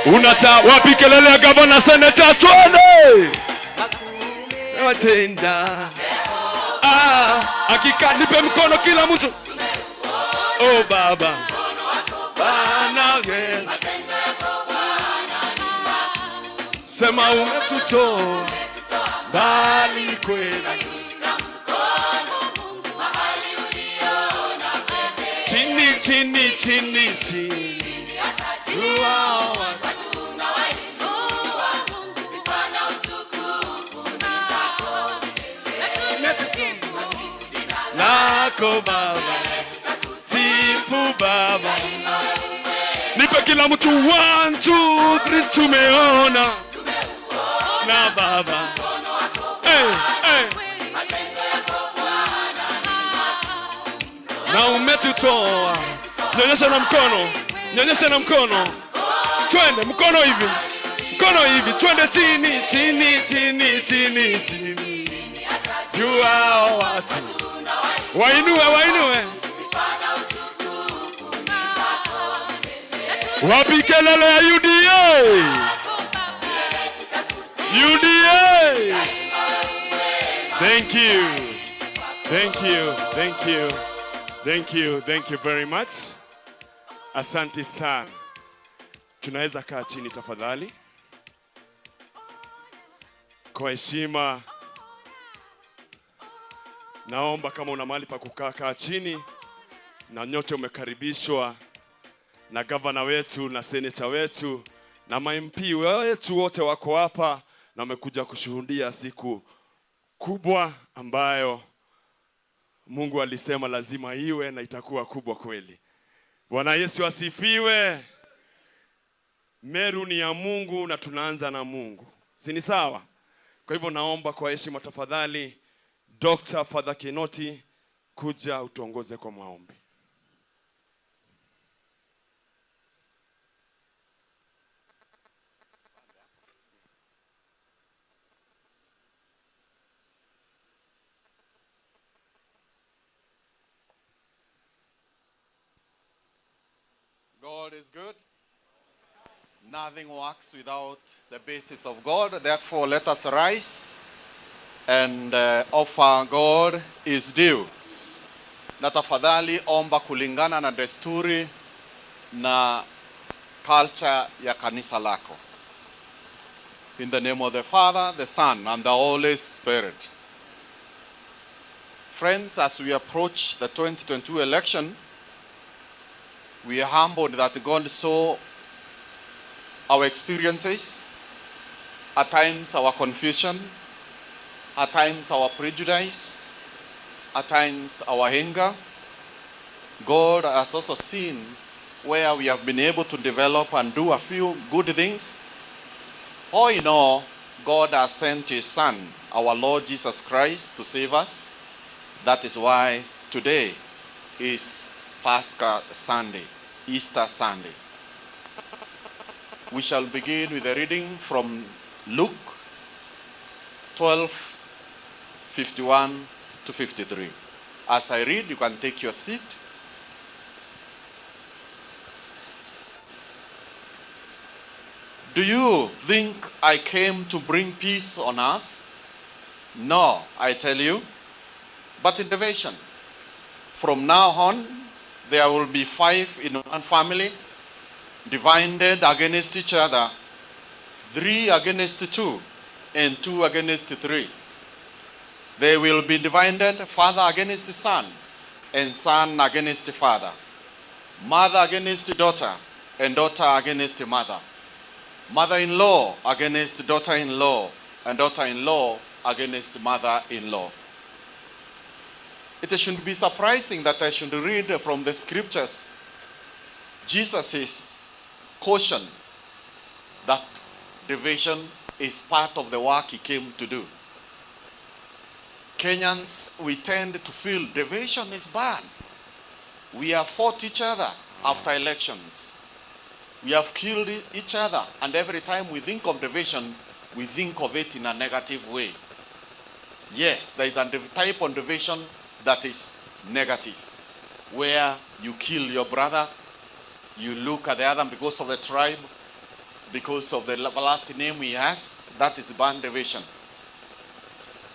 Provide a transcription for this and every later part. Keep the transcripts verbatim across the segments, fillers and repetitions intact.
Unata wapi kelele ya gavana, seneta, twende! Watenda. Ah, hakika, nipe mkono kila mtu. Oh, Baba. Bwana, yeah. Sema umetutoa mbali kweli. Chini, chini, chini, chini. Jua wa- lako Baba. Sifu Baba. Nipe kila mtu, one, two, three, tumeona na Baba. Hey, hey. Na umetutoa. Nyonyesha na mkono. Nyonyesha na mkono. Twende, mkono hivi. Mkono hivi. Twende chini, chini, chini, chini, chini. Jua watu. Wainue, wainue. Wapi kelele ya U D A? U D A. Thank you. Thank you. Thank you. Thank you. Thank you very much. Asante sana. Tunaweza kaa chini tafadhali. Kwa heshima, naomba kama una mahali pa kukaa, kaa chini, na nyote umekaribishwa na gavana wetu na seneta wetu na ma M P wetu wote wako hapa na wamekuja kushuhudia siku kubwa ambayo Mungu alisema lazima iwe na itakuwa kubwa kweli. Bwana Yesu asifiwe. Meru ni ya Mungu na tunaanza na Mungu. Si ni sawa? Kwa hivyo naomba kwa heshima tafadhali, Doctor Father Kinoti, kuja utuongoze kwa maombi. God is good. Nothing works without the basis of God. Therefore, let us rise and, uh, offer God his due. Na tafadhali omba kulingana na desturi na culture ya kanisa lako. In the name of the Father, the Son, and the Holy Spirit. Friends, as we approach the twenty twenty-two election, we are humbled that God saw our experiences, at times our confusion, at times our prejudice, at times our anger. God has also seen where we have been able to develop and do a few good things. All in all, God has sent His Son, our Lord Jesus Christ, to save us. That is why today is Pascha Sunday, Easter Sunday. We shall begin with a reading from Luke twelve, fifty-one to fifty-three. As I read, you can take your seat. Do you think I came to bring peace on earth? No, I tell you, but in division. From now on, there will be five in one family, divided against each other, three against two, and two against three. They will be divided, father against son, and son against father, mother against daughter, and daughter against mother, mother-in-law against daughter-in-law, and daughter-in-law against mother-in-law. It shouldn't be surprising that I should read from the scriptures Jesus' caution that division is part of the work he came to do. Kenyans, we tend to feel division is bad. We have fought each other after elections. We have killed e-, each other, and every time we think of division, we think of it in a negative way. Yes, there is a div-, type of division that is negative, where you kill your brother, you look at the other because of the tribe, because of the la-, last name he has, that is bad division.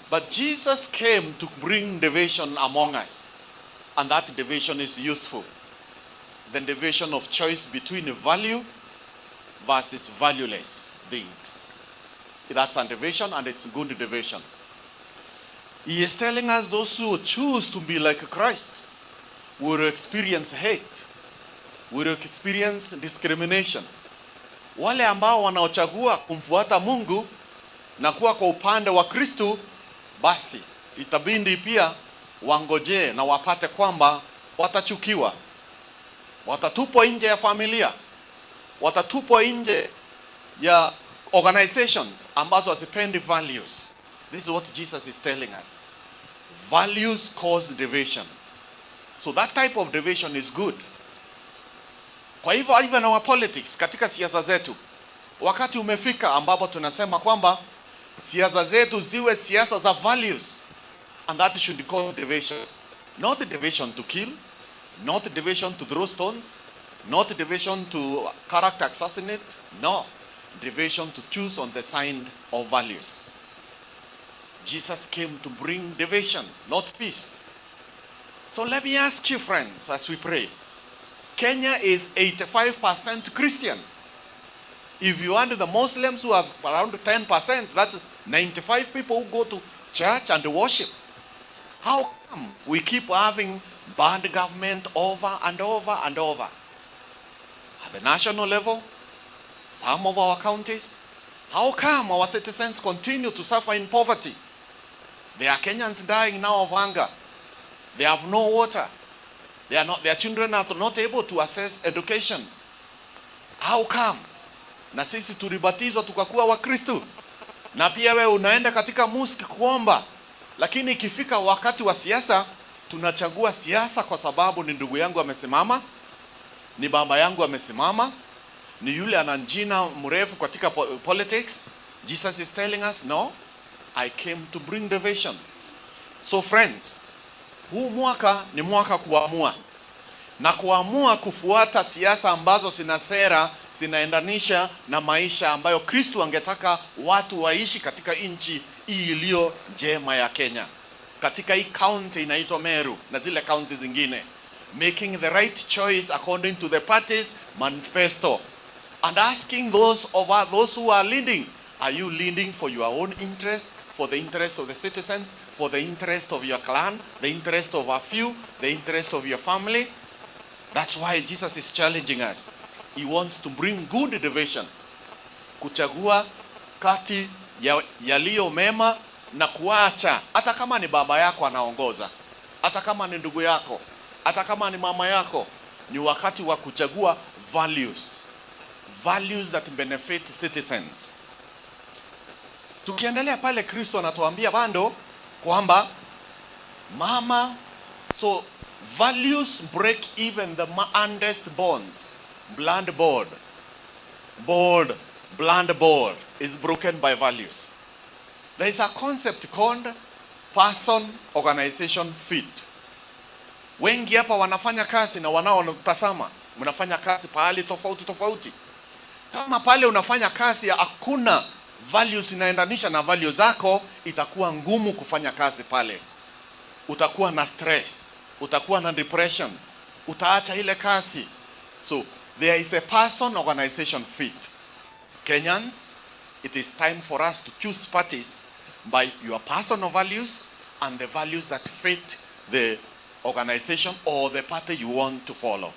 But Jesus came to bring division among us, and that division is useful. The division of choice between value versus valueless things. That's a division, and it's good division. He is telling us those who choose to be like Christ will experience hate, will experience discrimination. Wale ambao wanaochagua kumfuata Mungu na kuwa kwa upande wa Kristu, basi itabidi pia wangojee na wapate kwamba watachukiwa, watatupwa nje ya familia, watatupwa nje ya organizations ambazo hazipendi values. This is what Jesus is telling us. Values cause division. So that type of division is good. Kwa hivyo, even our politics, katika siasa zetu, wakati umefika ambapo tunasema kwamba siasa zetu ziwe siasa za values, and that should cause division. Not division to kill, not division to throw stones, not division to character assassinate, no. Division to choose on the side of values. Jesus came to bring division, not peace. So let me ask you, friends, as we pray. Kenya is eighty-five percent Christian. If you add the Muslims, who have around ten percent, that's ninety-five people who go to church and worship. How come we keep having bad government over and over and over? At the national level, some of our counties, how come our citizens continue to suffer in poverty? There are Kenyans dying now of hunger. They have no water. They are not, their children are not able to access education. How come? Na sisi tulibatizwa tukakuwa Wakristu. Na pia wewe unaenda katika mosque kuomba. Lakini ikifika wakati wa siasa, tunachagua siasa kwa sababu ni ndugu yangu amesimama, ni baba yangu amesimama, ni yule ana jina mrefu katika po-, politics. Jesus is telling us, "No, I came to bring division." So friends, huu mwaka ni mwaka kuamua, na kuamua kufuata siasa ambazo zina sera zinaendanisha na maisha ambayo Kristu angetaka watu waishi katika nchi hii iliyo njema ya Kenya, katika hii county inaitwa Meru na zile county zingine, making the right choice according to the party's manifesto, and asking those of us, those who are leading, are you leading for your own interest, for the interest of the citizens, for the interest of your clan, the interest of a few, the interest of your family? That's why Jesus is challenging us. He wants to bring good division. Kuchagua kati ya yaliyo mema na kuacha, hata kama ni baba yako anaongoza, hata kama ni ndugu yako, hata kama ni mama yako, ni wakati wa kuchagua values. Values that benefit citizens. Tukiendelea pale, Kristo anatuambia bado kwamba mama, so values break even the ma-, hardest bonds. Blood bond, bond, blood bond is broken by values. There is a concept called person organization fit. Wengi hapa wanafanya kazi na wanaotazama, mnafanya kazi pahali tofauti tofauti. Kama pale unafanya kazi ya hakuna values inaendanisha na values zako, itakuwa ngumu kufanya kazi pale. Utakuwa na stress, utakuwa na depression, utaacha ile kazi. So, there is a person organization fit. Kenyans, it is time for us to choose parties by your personal values and the values that fit the organization or the party you want to follow.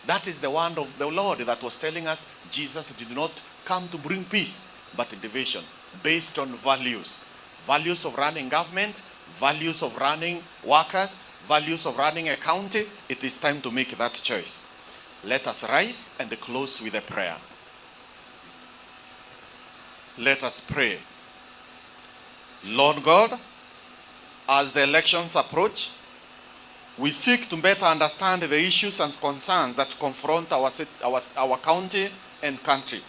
That is the word of the Lord that was telling us Jesus did not come to bring peace, but division based on values. Values of running government, values of running workers, values of running a county. It is time to make that choice. Let us rise and close with a prayer. Let us pray. Lord God, as the elections approach, we seek to better understand the issues and concerns that confront our cit-, our, our county and country,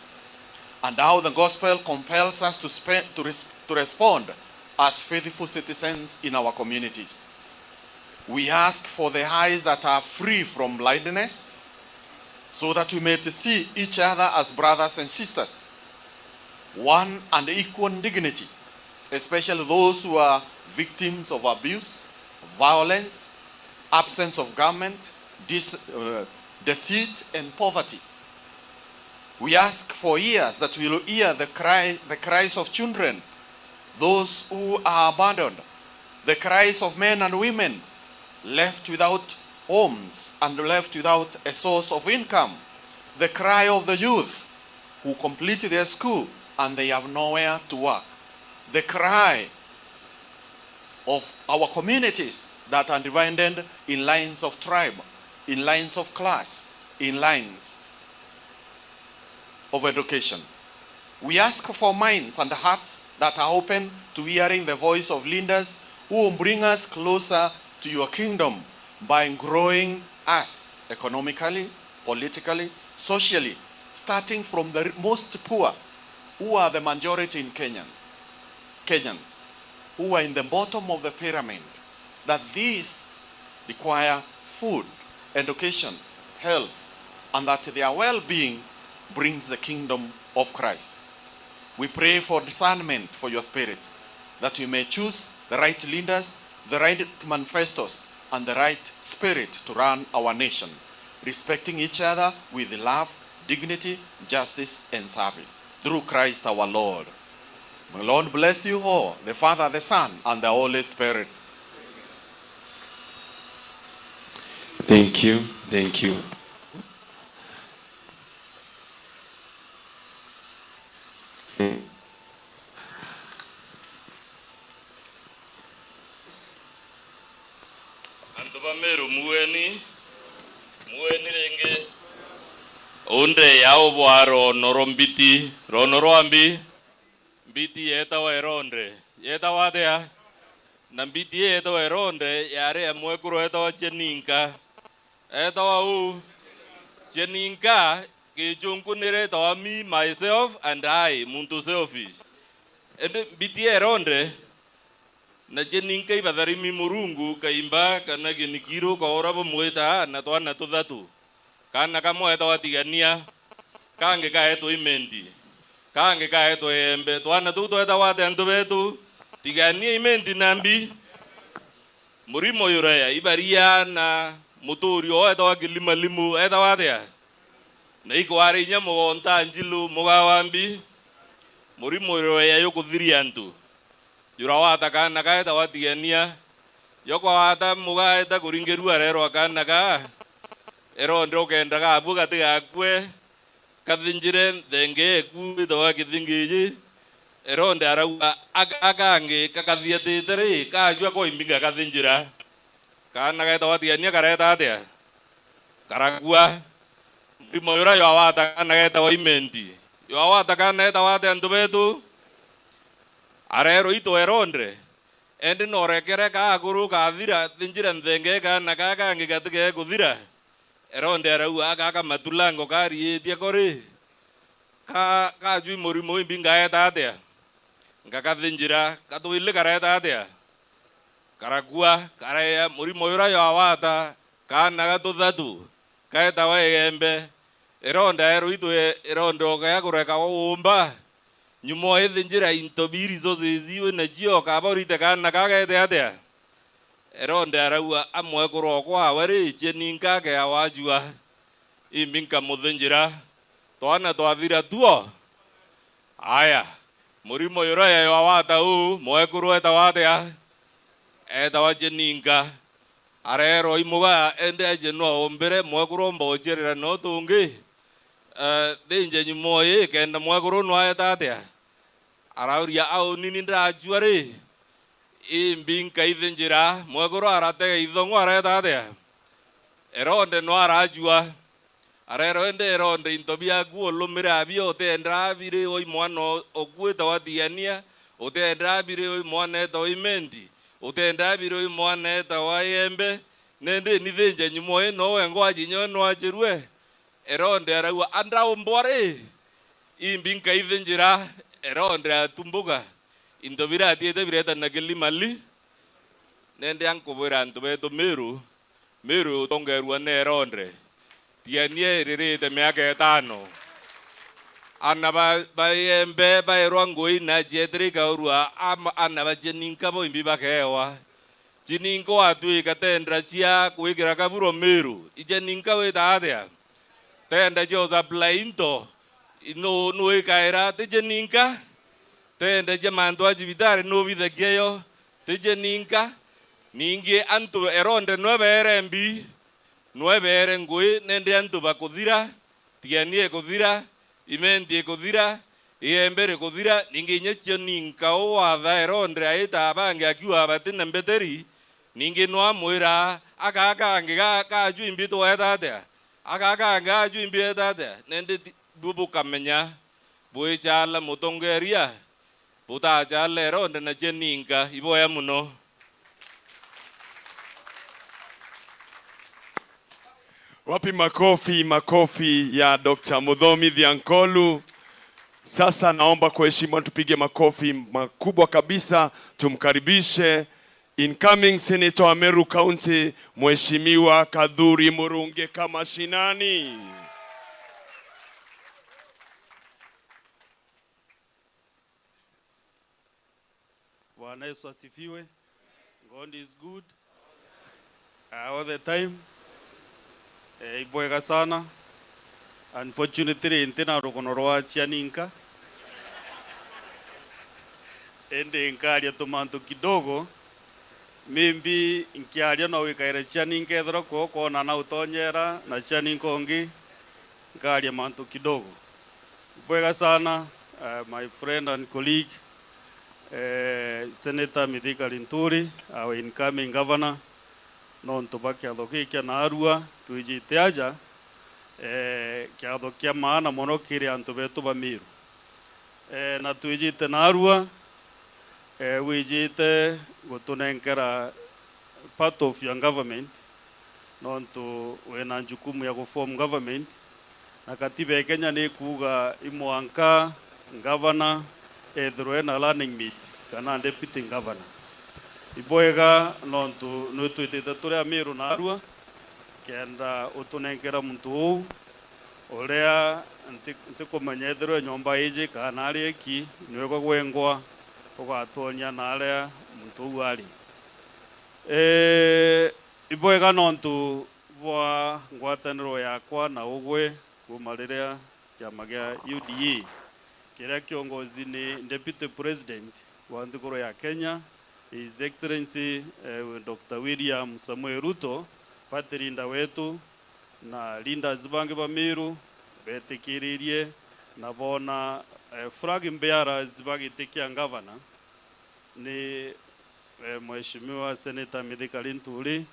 and how the gospel compels us to spe-, to res-, to respond as faithful citizens in our communities. We ask for the eyes that are free from blindness, so that we may see each other as brothers and sisters, one and equal in dignity, especially those who are victims of abuse, violence, absence of government, dis-, uh, deceit, and poverty. We ask for ears that will hear the cry, the cries of children, those who are abandoned, the cries of men and women left without homes and left without a source of income, the cry of the youth who complete their school and they have nowhere to work, the cry of our communities that are divided in lines of tribe, in lines of class, in lines of education. We ask for minds and hearts that are open to hearing the voice of leaders who will bring us closer to your kingdom by growing us economically, politically, socially, starting from the most poor, who are the majority in Kenyans, Kenyans, who are in the bottom of the pyramid, that these require food, education, health, and that their well-being brings the kingdom of Christ. We pray for discernment for your spirit, that we may choose the right leaders, the right manifestos, and the right spirit to run our nation, respecting each other with love, dignity, justice, and service. Through Christ our Lord. May Lord bless you all, the Father, the Son, and the Holy Spirit. Thank you. Thank you. Antu ba Meru, mueni, mueni ringi. Unde ya ubwa rono rwa mbiti, rono rwa mbi, mbiti yetawa Eronde. Yetawa atia? Na mbiti ii yetawa Eronde yari ya mwekuru wetawa Cheninka. Etawa uu? Cheninka, Gichunku niretawa me, myself, and I, muntu selfish. Indi mbiti ya Eronde na Cheninka ibatharimi Murungu, kaimba kana kinikiru, ka uria bumwitaa, na twana tuthatu. Kaana kamwe eetawa Tigania, kangi kaeetwa Imenti, kangi kaeetwa Iembe. Twana tuu tweetawa atia antu beetu? Tigania, Imenti na mbi. Murimo Yuraya, ibaria na mutuuri oo eetawa Kilimalimu, eetawa atia? Na ikwari inya mugonta Njilu, mugaa wa mbi. Murimo Yuraya yukuthiria antu. Jura wata kaana kaetawa Tigania. Jokwa wata mugaa eta kuringirua areerwa kaana kaa, Eronde ukenda gabue gatigakue, kathinjire nthenge eku itawa kithingiji. Eronde arauga, "Aka kangi kakathiatite ri, kajua koimbi ngakathinjira." Kaana getawa Tigania kareta atia? Karakua. Murimo jura jwawata kaana getawa Imenti. Jwawata kaana getawa atia antu beetu? Areerwa itwe Eronde, endi norekere kaakuru kathira, thinjira nthenge kaana kaa kangi gatigee kuthira. Eronde arauga, "Aka kamatulango kariitie ko ri, ka, kajui murimo imbi ngaeta atia? Ngakathinjira, katwili kareta atia?" Karakua, kareea murimo jura jwawata kaana ga tuthatu, kaetawa Igembe. Eronde aerwa itwe Eronde okea kureka uumba. Nyuma ithinjira into bi resources iu nacio, kaba urite kaana kaa gaete atia? Eronde arauga, "A mwekuru okwa awe ri, Cheninka akea wajua, imbi nkamuthinjira." Twana twathira tuo. Aya, murimo jura yaywa wata uu, mwekuru etawa atia? Etawa Cheninka. Areerwa imuga, ende aje no aumbire, mwekuru omba ucirira no tungi. Eh, thinje nyuma ii, kenda mwekuru nwaeta atia? Arauria, "A unini ndajua ri, imbi nkaithinjira?" Mwekuru aratega ithong'u, areta atia? Eronde no arajua. Areerwa, "Indi Eronde, into biaku ulumire abio, utiendaa biri ui mwana o-, okuite wa Tigania, utiendaa biri ui mwana eetawa Imenti, utiendaa biri ui mwana eetawa Iembe, nindi nithinje nyuma ii no wengwa ajinyo nwachirue?" Eronde arauga, "Andaumbwa ri, imbi nkaithinjira?" Eronde atumbuka. Into biratiite bireeta na kilimali. Nende ankubwira antu beetu Miru, Miru utongeerua ni Eronde. Tigania iririte miaka itano. Ana ba, ba Iembe bairwa ngui na cietirika urua, ama, ana ba Cheninka boimbi bakeewa. Cheninka watwika tendra cia kwikira kaburo Miru, i Cheninka wita atia? Tenda cia usupply into, nu, nuikaira, ti Cheninka? Tenda cia mantu a cibitari nubithagia yo, ti Cheninka? Ningi antu Eronde nwe beere mbi, nwe beere ngui, nende antu bakuthira, Tigania ikuthira, Imenti ikuthira, Iembe rikuthira, ningi inya Cheninka u watha Eronde aita abangi akiuga bati na mbeteri, ningi nwa amwira, "Aka kangi ga, ga jwimbi tweta atia? Aka kangi ga jwimbi eta atia?" Nende ti, bu bukamenya, bwichala mutongeria, butachala Eronde na Cheninka, iboya muno. Wapi makofi, makofi ya Doctor Muthomithia Nkolu? Sasa naomba kwa heshima tupige makofi makubwa kabisa, tumkaribishe incoming Senator wa Meru County, Mheshimiwa Kathuri Murungi Kamashinani. Bwana Yesu asifiwe. God is good. Uh, all the time. Eh, ibwega sana. Unfortunately, nti na rugono rwa Cheninka. Indi nkaria tumantu kidogo. Maybe nkiaria no wikaire Cheninka ethirwa kwo kwona na utonyera na Cheninka ungi, nkaria mantu kidogo. Bwega sana, uh, my friend and colleague, eh, Senator Mithika Linturi, our incoming governor, nontu bwa kiatho giki kia naarua twijite aja, eh, kiatho kia maana mono kiri antu betu ba Miru. Eh, na twijite naarua, eh, wijite gutunenkera part of your government, nontu wina njukumu ya guform government, na katiba ya Kenya ni kuuga imwanka ngavana ethirwe ena running mate kana deputy governor. Ibwega nontu nwitwitite turi Amiru naarua, kenda utunenkera muntu uu, uria nti-, ntikumenya ethirwe nyomba iji kana ari eki, niwe gwa gwengwa ugatwonia naria muntu uu ari. Ii, ibwega nontu bwa ngwataniro yakwa na ugwe kuuma riria kiama gia U D A kiria kiongozi ni Deputy President wa nthiguru ya Kenya, His Excellency, eh, Doctor William Samoei Ruto, party leader wetu, na leaders bangi ba Miru betikiririe na boona, eh, flag bearers ba giti kia ngavana ni, eh, Mheshimiwa Senator Mithika Linturi,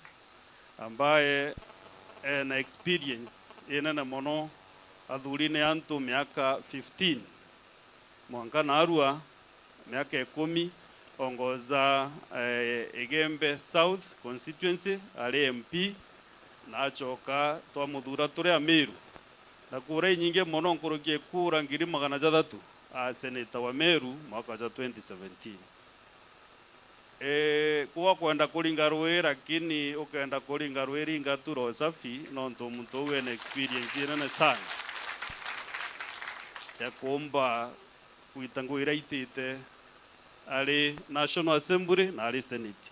ambaye ena experience inene mono athurine antu miaka fifteen mwanka naarua, miaka ikumi, ongoza, eh, Igembe South Constituency, ari M P, na acoka twamuthura turi Amiru na kura inyingi mono, nkuruki ya kura ngiri magana jathatu, a senator wa Meru mwaka jwa twenty seventeen. Ii, kuga kwenda kuringa rui, lakini ukenda kuringa rui, ringa tu roho safi, nontu muntu uu ena experience inene sana ya kuumba gwita ngui iria itite ari National Assembly na ari Senate.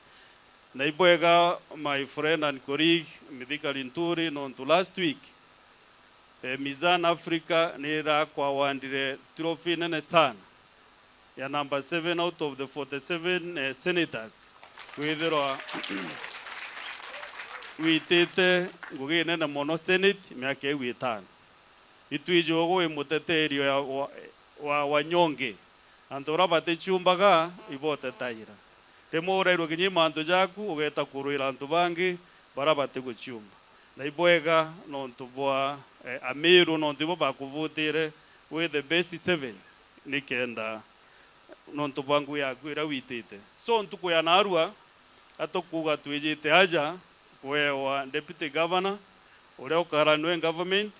Na ibwega, my friend and colleague, Mithika Linturi, nontu last week, eh, Mizan Africa ni irakwa awardire trophy nene sana ya number seven out of the forty-seven, eh, senators, kwithirwa witite ngugi nene mono Senate miaka iu itano. Itwiji ugu wi muteteri wa, wa, wa, wa nyonge. Antu baria batichiumbaga, ibotetaira. Rimwe urairwe kinya i mantu jaku, ugeeta kurwira antu bangi baria batiguchiumba. Na ibwega nontu bwa, eh, Amiru, nontu ibo bakuvutire wi the best seven, nikenda nontu bwa ngugi yaku iria witite. So, ntuku ya naarua, atukuuga twijite aja kwewa deputy governor, uria ukara nwe government,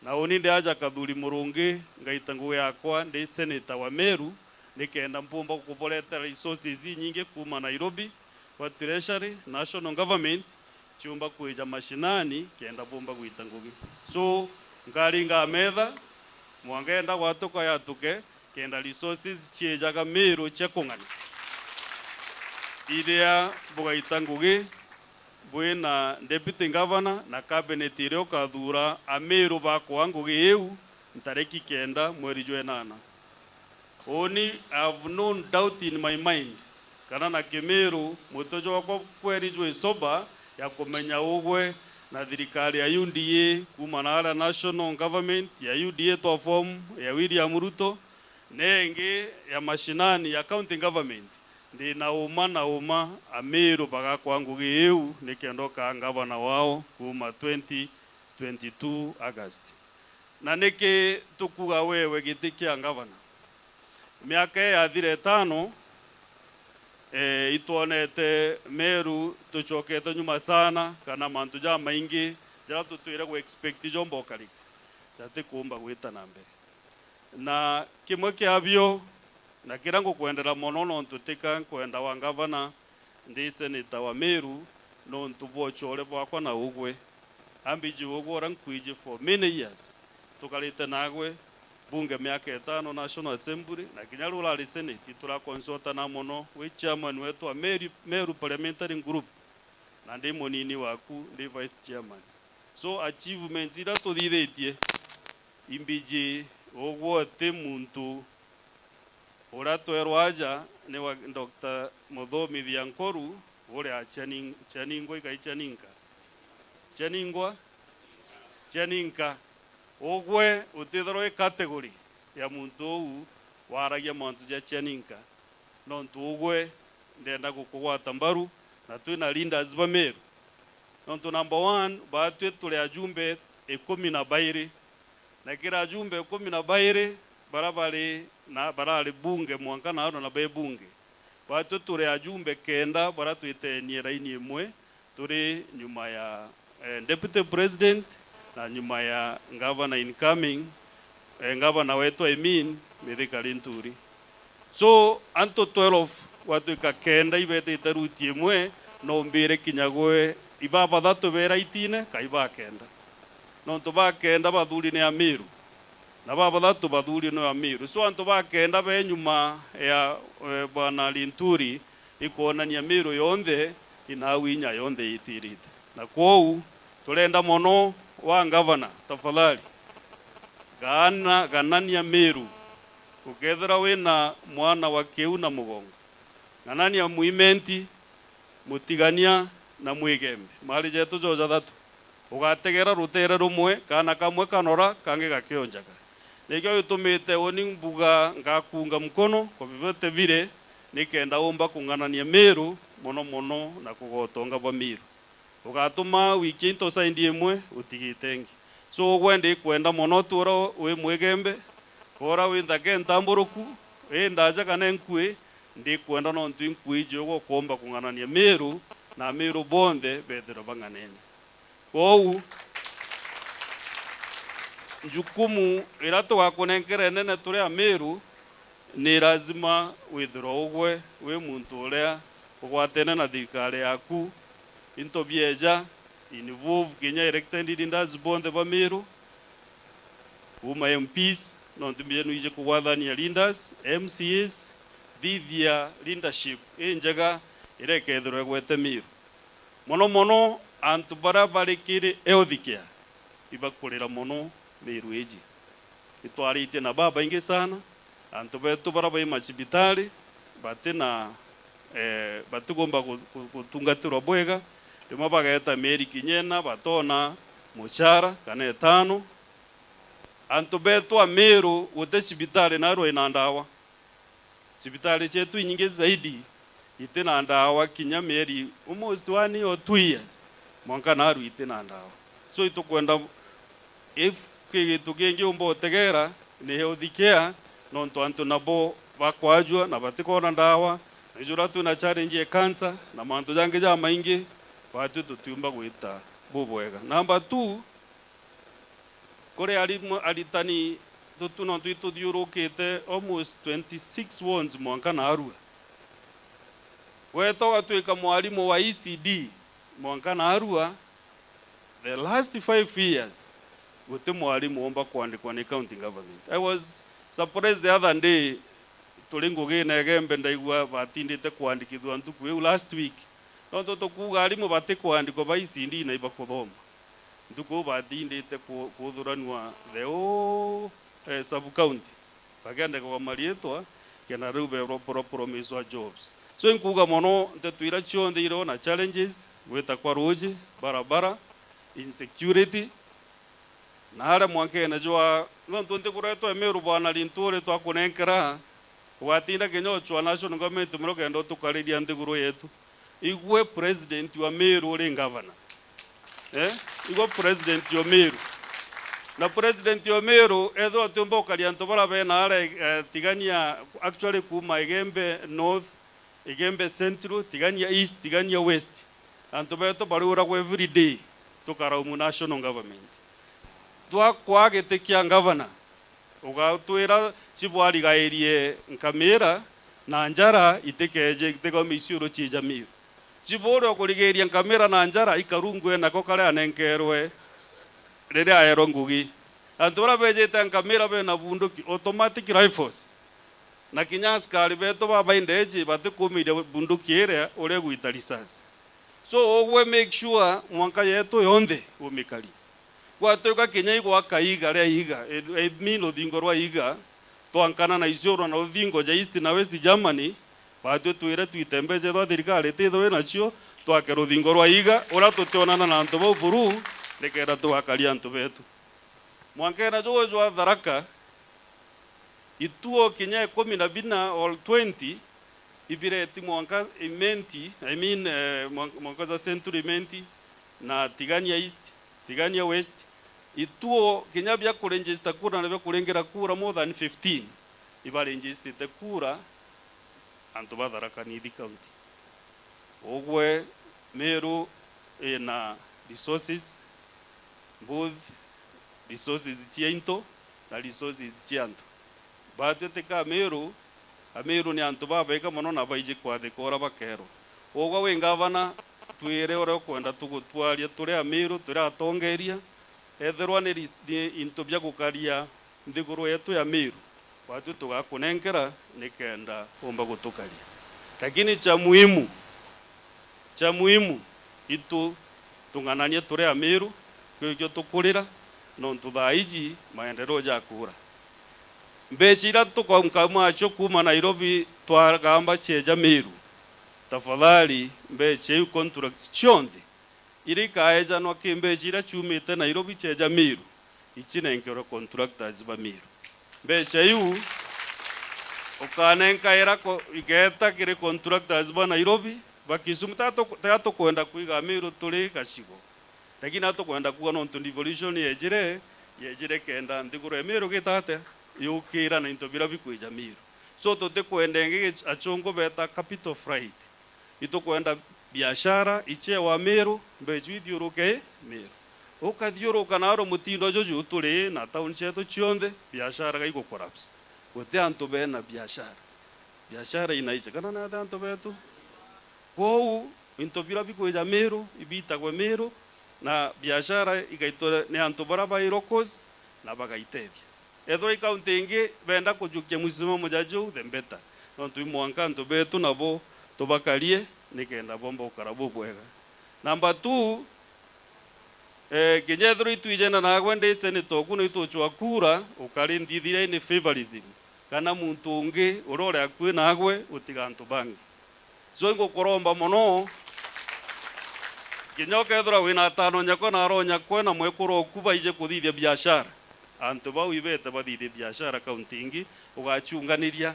na uni ndi aja Kathuri Murungi, ngaita ngugi yakwa ndi senator wa Meru, nikenda mpumba kuburetera resources inyingi kuuma Nairobi, kwa treasury, national government, ciumba kwija mashinani kenda bumba gwita ngugi. So, nkaringa metha, mwanka enda gwatuka yatuke, kenda resources ciejaga Meru cia kung'ana. Iria bugaita ngugi, bwina deputy governor na cabinet iria ukathuura Ameru bakwa ngugi iu ntariki kenda mweri jwa enana. Uni, I have no doubt in my mind kana na Kimiru mutwe jwakwa kweri jwi sober ya kumenya ugwe na thirikari ya U D A kuuma na aria national government ya U D A twa form ya William Ruto, nengi ya mashinani ya county government, ndi na uma na uma Ameru bagakwa ngugi iu nikenda ukaa ngavana wao kuuma twenty twenty-two August. Na niki tukuga wewe giti kia ngavana? Miaka ii yathira itano, eh, itwonete Meru tucokete nyuma sana, kana mantu jamaingi jaria tutwire gu expect jomba ukarika, jatikumba gwita na mbere. Na kimwe kiabio, na kiria ngukwendera mono, nontu tika nkwenda wa ngavana, ndi senator wa Meru, nontu bwa ucore bwakwa na ugwe. Ambiji ugwe uria nkwiji for many years. Tukarite nagwe bunge miaka itano, National Assembly, na kinya riu urari Senate, ituraconsultana mono. Wi chairman wetu wa Meru, Meru Parliamentary Group, na ndi munini waku, ndi vice chairman. So, achievements iria tuthithitie, imbiji ugwe uti muntu uria twerwa aja ni wa Doctor Muthomithia Nkoru, uria Chianing-, Chianingwa ikai Chianinka? Chianingwa? Chianinka. Ugwe utithirwa i category ya muntu uu waragia mantu ja Chianinka, nontu ugwe ndenda gukugwata mbaru, na twina leaders ba Meru. Nontu number one, baatwi turi ajumbe ikumi na bairi, na kiri ajumbe ikumi na bairi bara bari na, barari bunge mwanka naarua na be bunge. Baatwi turi ajumbe kenda bara twitenie raini imwe, turi nyuma ya, eh, Deputy President na nyuma ya Governor incoming, eh, Governor wetu, I mean, Mithika Linturi. So, antu twelve gwatwika kenda ibetite ruti imwe, no mbire kinya gwe ibabathatu be raitine, kai bakenda. Nontu bakenda bathuri ni Amiru, na babathatu bathuri ni Amiru. So, antu bakenda be nyuma ya, eh, Bwana Linturi, ikwonania Miru yonthe inau inya yonthe itirite. Na kwou, turenda mono wa ngavana, tafadhali, gaana, ganania Miru. Ukethira wina mwana wa kiu na mugongo, ng'anania Mwimenti, Mutigania na Mwigembe, mari jetu jo jathatu. Ugategera rutere rumwe, kaana kamwe kanora, kangi gakionjaga. Nikio gitumite uni mbuga ngakunga mkono kwa vyovyote vile, nikenda umba kung'anania Miru mono mono na kugotonga bwa Miru. Ugatuma wikie into side imwe, utigite ingi. So, ugwe ndikwenda mono utura wi Mwigembe, kora wi nthaka intamburuku, i ndaja kana inkui, ndikwenda nontu inkui iji ugwe ukomba kung'anania Miru, na Amiru bonthe bethirwe bang'anene. Kwou, njukumu iria tugakunenkera inene turi Amiru, ni lazima withirwe ugwe wi muntu uria ugwatene na thirikari yaku, into bieja, involve kinya elected leaders bonthe ba Miru, kuuma M Ps, nontu mbijenu iji kugwathania leaders, M C As, thithia leadership injega iria ikethirwa igwete Miru. Mono mono antu baria bari kiri health care ibakurira mono Miru iji. Itwaritie na babaingi sana, antu betu baria bai macibitari bati na, eh, batigomba gu-, gu-, gutungatirwa bwega, rimwe bageta mieri kinya ina batona muchara kana itano. Antu betu Amiru guti cibitari narua ina ndawa. Cibitari cietu inyingi zaidi iti na ndawa kinya mieri almost one or two years, mwanka naru iti na ndawa. So itukwenda, if ki gintu kingi umba utegera ni health care, nontu antu nabo bakwajua na batikona ndawa, na ijuria twina challenge ya cancer na mantu jangi jamaingi, batwi tutiumba gwita bubwega. Number two, kuri arimu, aritani tutu, nontu ituthiurukite almost twenty-six wards mwanka narua. Weta ugatwika mwarimu wa E C D, mwanka naarua, the last five years, guti mwarimu oomba kwandikwa ni county government. I was surprised the other day, turi ngugine Igembe, ndaigua batindite kwandikithua ntuku iu last week. Nontu tukuuga arimu batikwandikwa ba E C D na ibakuthoma. Ntuku iu batindite ku-, kuthuranua the whole, eh, sub county. Bakiandikagwa mariitwa, kenda riu be pro-, pro-, promiswa jobs. So, inkuuga mono, nteto iria cionthe irio na challenges, gwita kwa ruuji, barabara, insecurity, na aria mwankene jwa, nontu nthiguru yetu ya Meru, bwana Linturi, twakunenkera, ugatinda kinya uchwa national government muro kenda utukariria nthiguru yetu. Igwe president wa Meru uri governor. Eh? Igwe president wa Meru. Na president wa Meru, ethirwa utiumba ukaria antu baria bena aria, eh, Tigania, actually kuuma Igembe North, Igembe Central, Tigania East, Tigania West. Antu betu bariuragwa every day, tukaraumu national government. Twakwa giti kia governor, ugatwira chibu arigairie nkamira na njara itikeje, itikaume iciuru cia Meru. Chibu uria ukurigiria nkamira na njara ikarungwe nako karia anenkerwe riria aerwe ngugi. Antu baria bejite nkamira bena bunduki, automatic rifles. Na kinya askari betu babaindeji batikumiria bunduki iria uria igwita risasi. So, ugwe make sure mwanka yetu yonthe umikari. Gwatuika kinya igwaka iga ria iga, I, I mean ruthingo rwa iga, twankana na iciuru na ruthingo ja East na West Germany, batwi twire twite mbeca ithwa thirikari itithwe nacio, twake ruthingo rwa iga, uria tutionana na antu bau buru, nikenda tugakaria antu betu. Mwankene juju jwa Tharaka, ituo kinya ikumi na bina or twenty ibireti mwanka Imenti, I mean, eh, mwan-, mwanka ja Central Imenti na Tigania East, Tigania West. Ituo kinya bia kuregister kura na bia kuringira kura more than fifteen ibaregistite kura antu ba Tharaka Nithi County. Ugwe Meru ina resources, both resources cia into na resources cia antu. Batwi tika Ameru, Ameru ni antu babaika mono na baiji kwathika uria bakerwa. Ugwe wi ngavana, twire uria ukwenda tugutwaria turi Ameru, turi atongeria, ethirwa ni ris-, ni into bia gukaria nthiguru yetu ya Meru, batwi tugakunenkera nikenda umba gutukaria. Lakini cha muhimu, cha muhimu, itu tung'ananie turi Ameru, kwikio tukurira, nontu thaa iji maendeleo jakura. Mbeca iria tukauma acio kuuma Nairobi twagamba cieja Meru, tafadhali, mbeca iu contracts cionthe iria ikaejanwa ki mbeca iria ciumite Nairobi cieja Meru, icinenkerwe contractors ba Meru. Mbeca iu ukanenkaira ko-, igeta kiri contractors ba Nairobi, ba Kisumu. Tiga tuku-, tiga tukwenda kwiga Meru turi gacigo, lakini atukwenda kuuga nontu devolution yejire, yejire kenda nthiguru ya Meru gita atia? Yukira na into biria bikwija Meru. So tutikwenda ingi gic-, achungu beta capital flight. Itukwenda biashara ichewa Meru, mbeca ithiuruke Meru. Ukathiuruka naro mutindo juju turi na town cietu cionthe, biashara ga igu collapse. Guti antu bena biashara. Biashara inaisha. Kana nati antu betu? Kwou, into biria bikwija Meru, ibitagwe Meru, na biashara igaitwa ni antu baria bai locals na bagaitethia. Ethirwa i kaunti ingi benda kujukia musimamo ja juu, the better. Nontu i mwanka antu betu nabo tubakarie nikenda bomba gukara bubwega. Number two, eh, kinya ethirwa itwijene nagwe ndi senator oku na ituchwa kura, ukari nthithiria ni favorism, kana muntu ungi uria uri akui nagwe utiga antu bangi. So, ingukuromba mono, kinya ukethirwa wina atano nyakwe na aro nyakwe na mwekuru oku baije kuthithia biashara, antu bau ibete bathithie biashara kaunti ingi, ugachunganiria,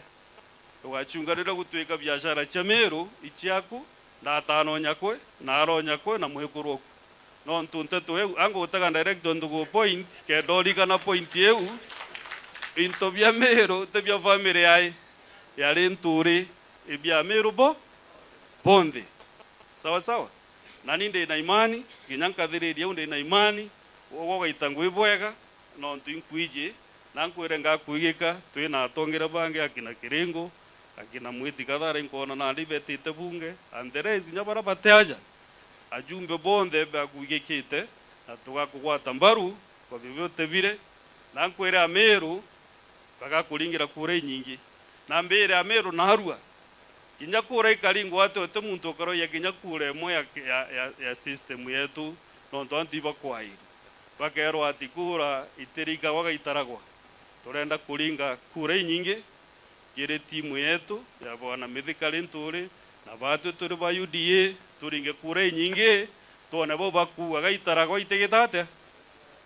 ugachunganiria gutwika biashara cia Meru i ciaku, na atano nyakwe, na aro nyakwe, na mwekuru oku. Nontu nteto iu, angutega direct on to go point, kenda urikana point iu, into bia Meru ti bia family yai, yari nturi, i bia Meru bo, bonthe. Sawa sawa? Nani ndi na imani, kinya nkathiriria u ndi na imani, ugwe ugaita ngui bwega, nontu inkwiji, na nkwire ngakwigika, twi na atongere bangi, akina Kiringu, akina Mwiti Kathara, inkwona nandi betite bunge, and the rest, inya baria bati aja, Ajumbe bonthe bakwigikite, na tugakugwata mbaru kwa vyovyote vile, na nkwire Amiru bagakuringira kura inyingi. Na mbire Amiru narua, kinya kura ikaringwa atia, uti muntu ukaroya kinya kura imwe ya, ya, ya, ya system yetu, nontu antu ibakwairwe. Bakerwa ati kura itiringagwa gaitaragwa. Turenda kuringa kura inyingi kiri timu yetu ya bwana Mithika Linturi, na batwi turi ba U D A, turinge kura inyingi, twone bau bakuuga gaitaragwa itigita atia?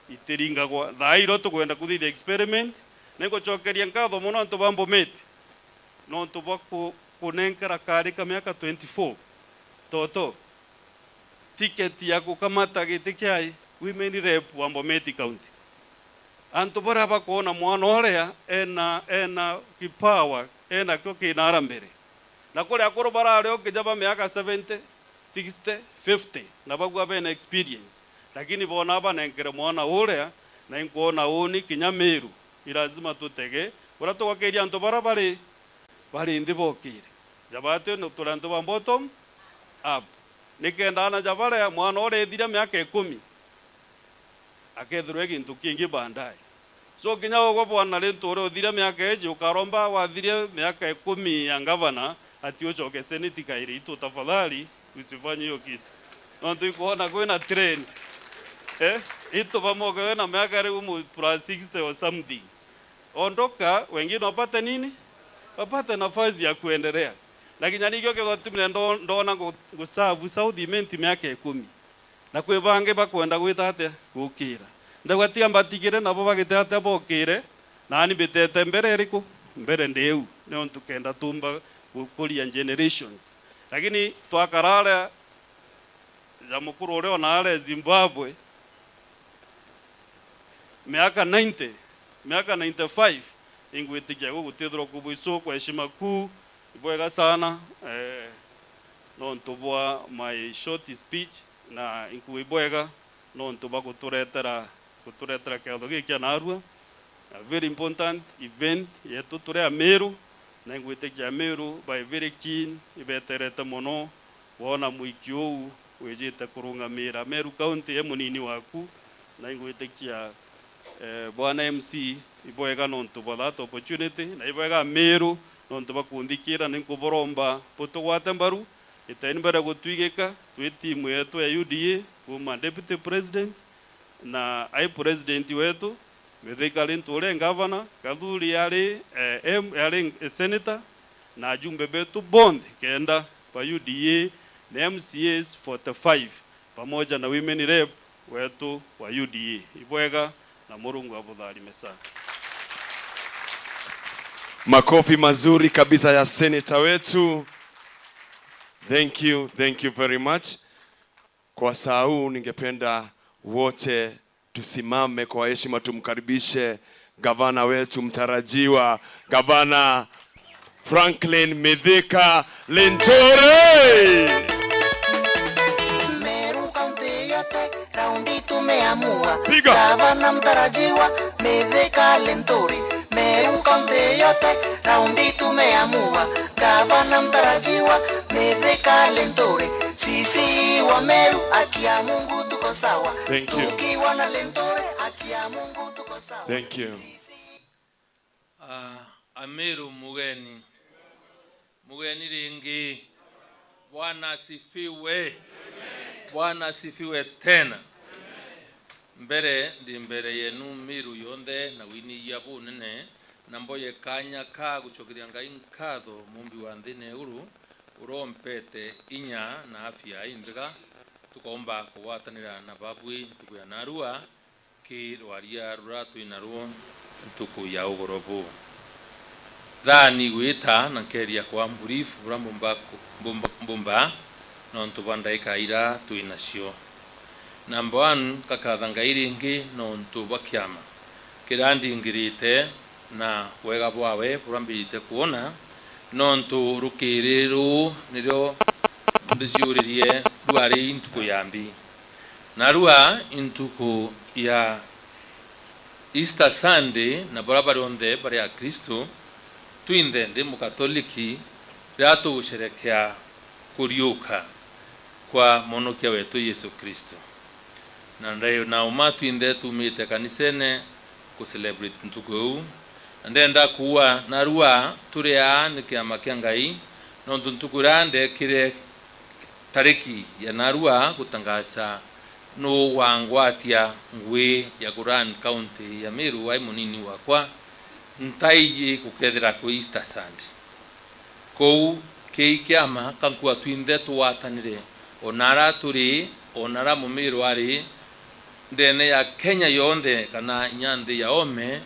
Itiringagwa. Thaa iro tukwenda kuthithia experiment. Ningucokeria nkatho mono antu ba Bomet, nontu bwa ku-, kunenkera kari ka miaka twenty-four toto ticket ya gukamata giti kia women rep wa Bomet County. Antu baria bakwona mwana uria ena, ena kipawa, enakio kinara mbere. Na kuri akuru barari o kinya ba miaka seventy, sixty, fifty, na bagua bena experience. Lakini bona banenkere mwana uria, na inkwona uni kinya Miru, ni lazima tutege uria tugakiria antu baria bari, bari nthi bokire. Ja batwi ni turi antu ba bottom up. Nikenda ana ja baria mwana uria ethira miaka ikumi, akethirwa e gintu kingi baadaye. So kinya ugwe bwana Linturi uthire miaka iji, ukaromba wathirie miaka ikumi ya ngavana, ati ucoke seneti kairi itu, tafadhali usifanye hiyo kitu. Nontu ikwona kwina trend. Eh? Itu bamoke wina miaka riu mu plus sixty or something. Ondoka, wengine wapate nini? Wapate nafasi ya kuendelea. Na kinya nikio gitwatumire ndo-, ndona ngu-, nguserve South Imenti miaka ikumi. Na kwi bangi bakwenda gwita atia? Gukira. Ndauga tiga mbatigire nabo bagite atia bokire, naani mbitete mbere iriku? Mbere ndiu, niuntu kenda tumba gukuria generations. Lakini twakara aria ja mukuru uria ona aria Zimbabwe, miaka ninety, miaka ninety-five, ingwitikia gugutithirwa kubwicu kwa heshima kuu. Ibwega sana, eh, nontu bwa my short speech, na inkuga ibwega nontu bwa guturetera, guturetera kiatho giki kia narua. A very important event yetu turi Amiru, na ingwitikia Amiru by very keen ibeterete mono kwona mwiki uu wijite kurungamira Meru County e munini waku, na ingwitikia, eh, bwana M C, ibwega nontu bwa that opportunity, na ibwega Amiru nontu bwa kunthikira. Ninkuburomba butugwate mbaru, iteni mbere gutwigika twi timu yetu ya U D A, kuuma deputy president, na ai president wetu, Mithika Linturi ngavana, Kathuri ari, eh, M-, ari senator, na ajumbe betu bonthe kenda ba U D A na M C As forty-five, pamoja na women rep wetu wa U D A. Ibwega na Murungu abutharime sana. Makofi mazuri kabisa ya senator wetu. Thank you, thank you very much. Kwa saa huu ningependa wote tusimame kwa heshima, tumkaribishe gavana wetu mtarajiwa, Gavana Franklin Mithika Linturi. Meru County yote, raundi tumeamua. Piga. Gavana mtarajiwa, Mithika Linturi. Meru County yote, raundi tumeamua. Gavana mtarajiwa, Mithika Linturi. Sisi wa Meru, haki ya Mungu tuko sawa. Thank you. Tukiwa na Linturi, haki ya Mungu tuko sawa. Thank you. Sisi Ah, Amiru mugeni. Mugeni ringi. Bwana asifiwe. Bwana asifiwe tena. Mbere, ndi mbere yenu Miru yonthe na winigia bunene, na mboye kanya ka gucokeria Ngai nkatho, mumbi wa nthi na iguru, urompete inya na afya inthega, tukomba kugwatanira na babwi ntuku ya narua, ki rwaria ruria twi naruo ntuku ya ugoro buu. Thaani gwita na nkeeria kwa brief buria mbumba ku-, mbumba, mbumba nontu bwa ndaika iria twi nacio. Number one, ngakatha Ngai ringi nontu bwa kiama kiria ndingirite na wega bwawe buria mbijite kwona, nontu rukiri ruu nirio ndiciuririe rwari ntuku ya mbi. Narua i ntuku ya Easter Sunday, na baria bari onthe bari Akristu, twinthe ndi Mukatoliki, riria tugusherekea kuriuka kwa Mwonokia wetu Yesu Kristo. Na ndai na uma twinthe tumite kanisene ku celebrate ntuku iu. Na ndenda kuuga narua turi aa ni kiama kia Ngai, nontu ntuku iria ndekire tariki ya narua gutangaza nuu wangwatia ngui ya ku run county ya Meru, ai munini wakwa, ntaiji gukethira kwi Easter Sunday. Kuu kii kiama ka nkua twinthe tugwatanire, o na ara turi, o na ara Mumiru ari, ndene ya Kenya yonthe kana inya nthi ya ome,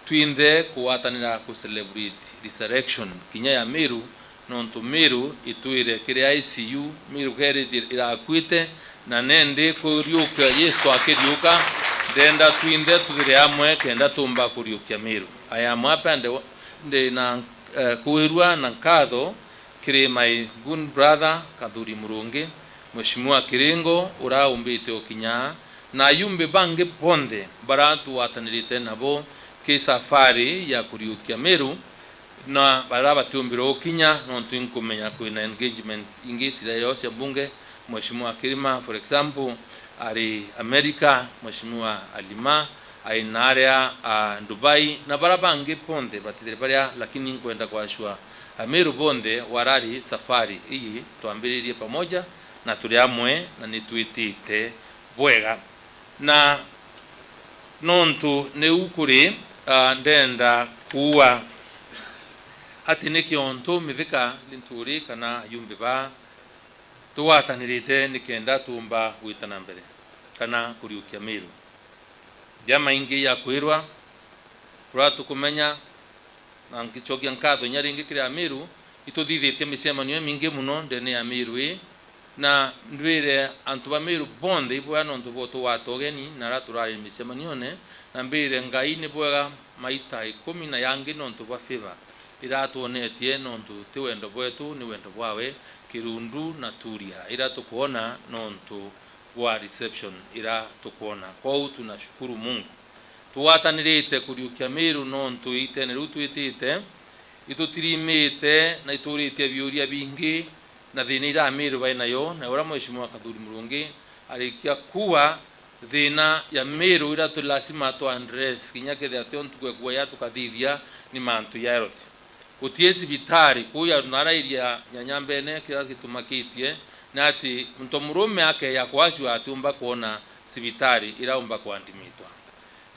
twinthe kugwatanira ku celebrate resurrection kinya ya Meru, nontu Meru itwire kiri I C U, Meru keritie irakuite, na nendi kuriukia Yesu akiriuka, ndenda twinthe tuthire amwe kenda tumba kuriukia Meru. I am happy and ndi na, eh, kwirua na nkatho kiri my good brother Kathuri Murungi, Mheshimiwa Kiringo, ura umbite ukinya, na ayumbe bangi bonthe bara tugwatanirite nabo ki safari ya kuriukia Meru, na bara batiumbire ukinya, nontu inkumenya kwina engagements ingi ciria cia mbunge. Mheshimiwa Kirima, for example, ari America, Mheshimiwa Alima, ai na aria, a, Dubai, na bara bangi bonthe batithire baria, lakini nkwenda kwashua Ameru bonthe warari safari iyi twambiririe pamoja na turi amwe na nitwitite bwega. Na nontu niu kuri, a, ndenda kuuga ati nikio ntu Mithika Linturi kana ayumbe ba tugwatanirite nikenda tuumba gwita na mbere kana kuriukia Meru. Jamaingi ya kwirwa, kuria tukumenya, na ngicokia nkatho inya ringi kiri Ameru, ituthithitie micemanio imingi muno ndene ya Meru ii, na mbire antu ba Meru bonthe ibwega nontu bwa tugwata ugeni na aria turari micemanione, na mbire Ngai ni bwega maita ikumi na yangi nontu bwa favor iria atwonetie, nontu ti wendo bwetu, ni wendo bwawe, Kirundu na Turia, iria tukwona nontu bwa reception iria tukwona. Kwou tunashukuru Mungu. Tugwatanirite kuriukia Meru nontu itene riu twitite, itutirimite na ituritie biuria bingi na thina iria Ameru bai nayo, na uria Mheshimiwa Kathuri Murungi arikia kuuga, thina ya Meru iria tu lazima tu address, kinya kethira tio ntuku ya kuuga ya tukathithia, ni mantu ya health. Gutii cibitari, kuu ya narairia nyanya mbene, kiria gitumakitie ni ati muntu murume akeya kwajua atiumba kwona cibitari iraumba kuandimitwa.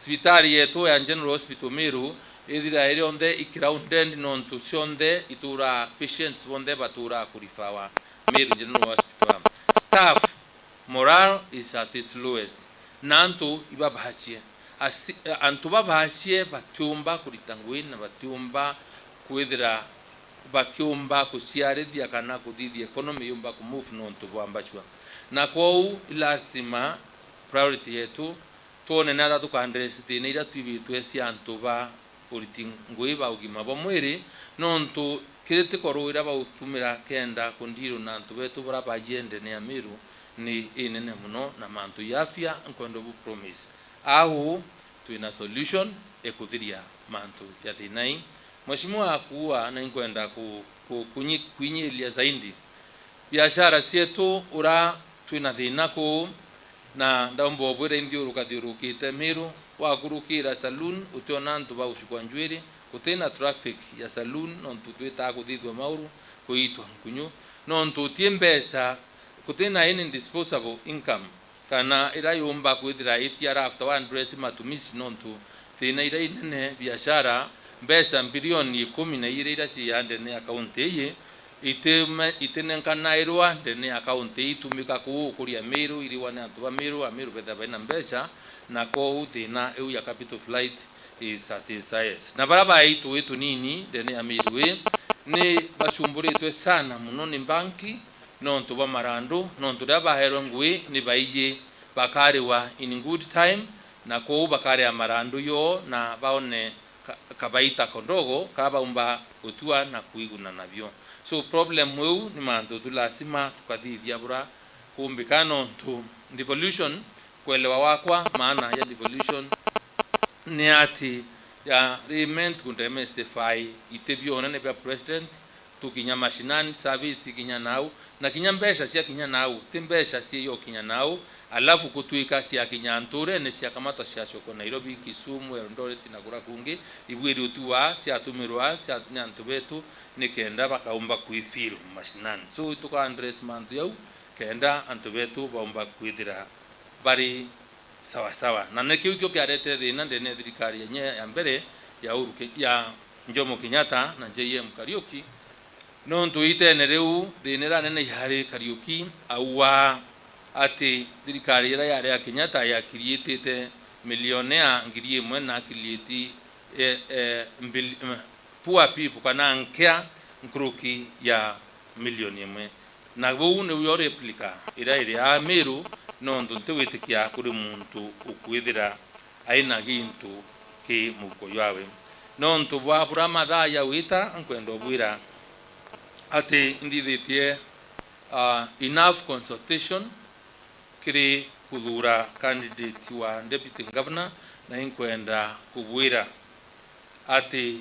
Cibitari yetu ya General Hospital Meru ithira iri onthe i crowded nontu cionthe ituraa, patients bonthe baturaa kurifawa Meru General Hospital. Staff morale is at its lowest. Na antu ibabachie. Asi-, antu babachie batiumba kurita ngui na batiumba kwithira bakiumba kuciarithia kana kuthithia economy yumba ku move nontu bwa mbachua. Na kwou i lazima priority yetu twone ni atia tuka address thina iria twibitwe cia antu ba uriti ngui ba ugima bwa mwiri, nontu critical role iria bautumira kenda kundiru na antu betu baria bajiende ni Amiru ni inene muno, na mantu ya afya nkwenda bu promise au twina solution ikuthiria mantu ya thina ii. Mheshimiwa akuua, na inkwenda ku-, ku-, kunyi-, kwinyiria zaidi biashara cietu, ura twina thina kuu, na ndaumba ubwira inthiuruka thiurukite Miru, wakurukira saloon utiona antu ba gucukwa njwiri, gutina traffic ya saloon nontu twitaa kuthithua mauru, kuitwa nkunyu, nontu uti mbeca, gutina any disposable income kana iria yumba kwithira iti ara after one dress matumizi, nontu thina iria inene biashara, mbeca mbirioni ikumi na igiri iria ciya ndene ya kaunti ii, itime-, itinenkanairwa ndene ya kaunti ii itumika kuu gukuria Miru, iriwa ni antu ba Miru, Amiru bethira baina mbeca, na kwou thina iu ya capital flight is at its highest. Na baria baitwi tunini ndene ya Miru ii ni bacumburitwe sana muno ni mbanki, nontu bwa marandu, nontu riria baherwe ngui ni baiji bakariwa in good time, na kwou bakaria marandu yoo na baone ka-, kabaita kondogo ka baumba gutua na kuiguna nabio. So problem iu ni mantu tu lazima tukathithia bura kumbika, nontu devolution, kuelewa wakwa maana ya devolution ni ati ya riment ku demystify iti bia unene bia president, tukinya mashinani, service ikinya nau, na kinya mbeca ciakinya nau, ti mbeca cieyo kinya nau, alafu kutwika ciakinya nturene, ciakamatwa ciacokwa Nairobi, Kisumu, Eldoret na kura kungi, ibwiri utua ciatumirwa cia, ni antu betu, nikenda bakaumba kwi feel mashinani. So, tuka address mantu yau, kenda antu betu baumba kwithira bari sawa sawa. Na ni kiu kio kiarete thina ndene ya thirikari yenye ya mbere ya Uhuru Ke-, ya Jomo Kenyatta na J M Kariuki. Nontu itene riu, thina iria nene yari Kariuki, auga ati thirikari iria yari ya Kenyatta yakiriitite millionaire ngiri imwe na akiriiti, eh, eh, mbili-, eh, poor people kana nkea nkuruki ya milioni imwe. Na buu niyo replica iria iri aa Miru, nontu ntiwitikia kuri muntu ukwithira aina gintu ki muhuko jwawe. Nontu bwa bura mathaa ja gwita, nkwenda ubwira ati nthithitie, ah, enough consultation kiri kuthuura candidate wa deputy governor, na inkwenda kubwira ati